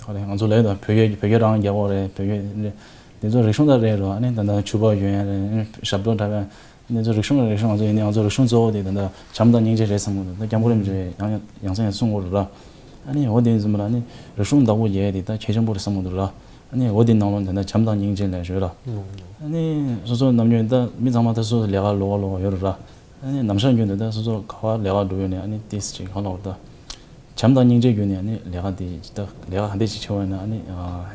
ག་རེ་ང་ཚོ་ལས་ད་བོད་སྐད་བོད་སྐད་རང་རྒྱག་གོ་རེད། བོད་སྐད་འདི་ཚོ་རིག་གཞུང་ད་རེད་རོ། ཨ་ནི་ད་ད་ཕྱུ་པ་གྱོན་ཡ་རེད། ཨ་ནི་ཞབས་བྲོ་འཁྲབ་ཡ་འདི་ཚོ་རིག་གཞུང་རེད། རིག་གཞུང་ང་ཚོ་ཡིན་ནའི་ང་ཚོ་རིག་གཞུང་གཙོ་བོ་དེ་ད་ད་བྱམས་དང་སྙིང་རྗེ་རེད་བསམ་གི་འདུག་ད་སྐྱབས་མགོན་རིན་པོ་ཆེས་ཡང་ཡང་སེ་ཡང་གསུང་གི་རེད་ར། ཨ་ནི་འོ་དེ་ཡིན་ཙམ་ལ་ཨ་ནི་རིག་གཞུང་བདག་པོ་རྒྱག་ཡ་དེ་ད་གལ་ཆེན་པོ་རེད་བསམ་གི་འདུག་ར། ཨ་ནི་འོ་དེ་ནང་ལོགས་ད་ད་བྱམས་དང་སྙིང་རྗེ་ལ་ཞོལ་ལ། ཨ་ནི་སོ་སོ་ནམ་རྒྱུན་ད་མི་ཚང་མ་ད་སོ་སོ་ལས་ཀ་ལོག་ལོག་ཡོད་རེད་ར། ཨ་ནི་ནམ་ཞག་རྒྱུན་དུ་ད་སོ་སོ་ག་བ་ལས་ཀ་འགྲོ་ཡོད་ནས་ཨ་ནི་ཏིས་ཅིག་གང་ལོག་ད། བྱམས་དང་སྙིང་རྗེ་བརྒྱུད་ནས་ཨ་ནི་ལས་ཀ་དེ་ད་ལས་ཀ་ག་འདྲ་ཅིག་བྱེད་པ་ཡིན་ན་ཨ་ནི་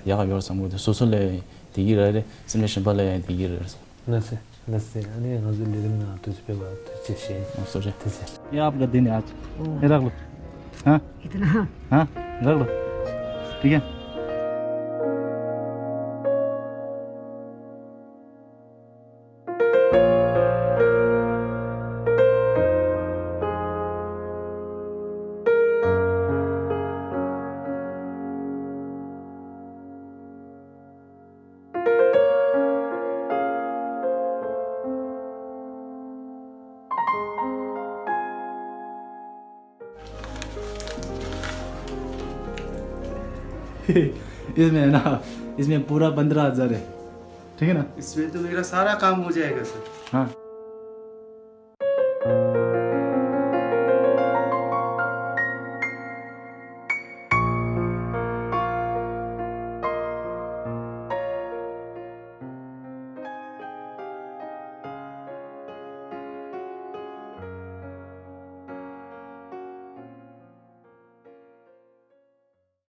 ཡག་ག་ཡོད་བསམ་གི་འདུག་སོ་སོ་ལ་བདེ་སྐྱིད་རེད་རེད། སེམས་ཅན་གཞན་པ་ལ་ཡང་བདེ་སྐྱིད་རེད། ལགས་སེ། ལགས་སེ། ཨ་ནི་ང་ཚོའི་ལས་རིམ་ནང་དུས་ཚོད་སྤེལ་བར་ཐུགས་རྗེ་ཆེ། ཨོ་སོ་རི། ཐུགས་རྗེ་ཆེ། ये आपका दिन है आज। ओ। ये रख लो। हाँ। इतना। हाँ। रख लो। ठीक है। इसमें है ना, इसमें पूरा पन्द्रह हज़ार है। ठीक है ना? इसमें तो मेरा सारा काम हो जाएगा, सर। हाँ।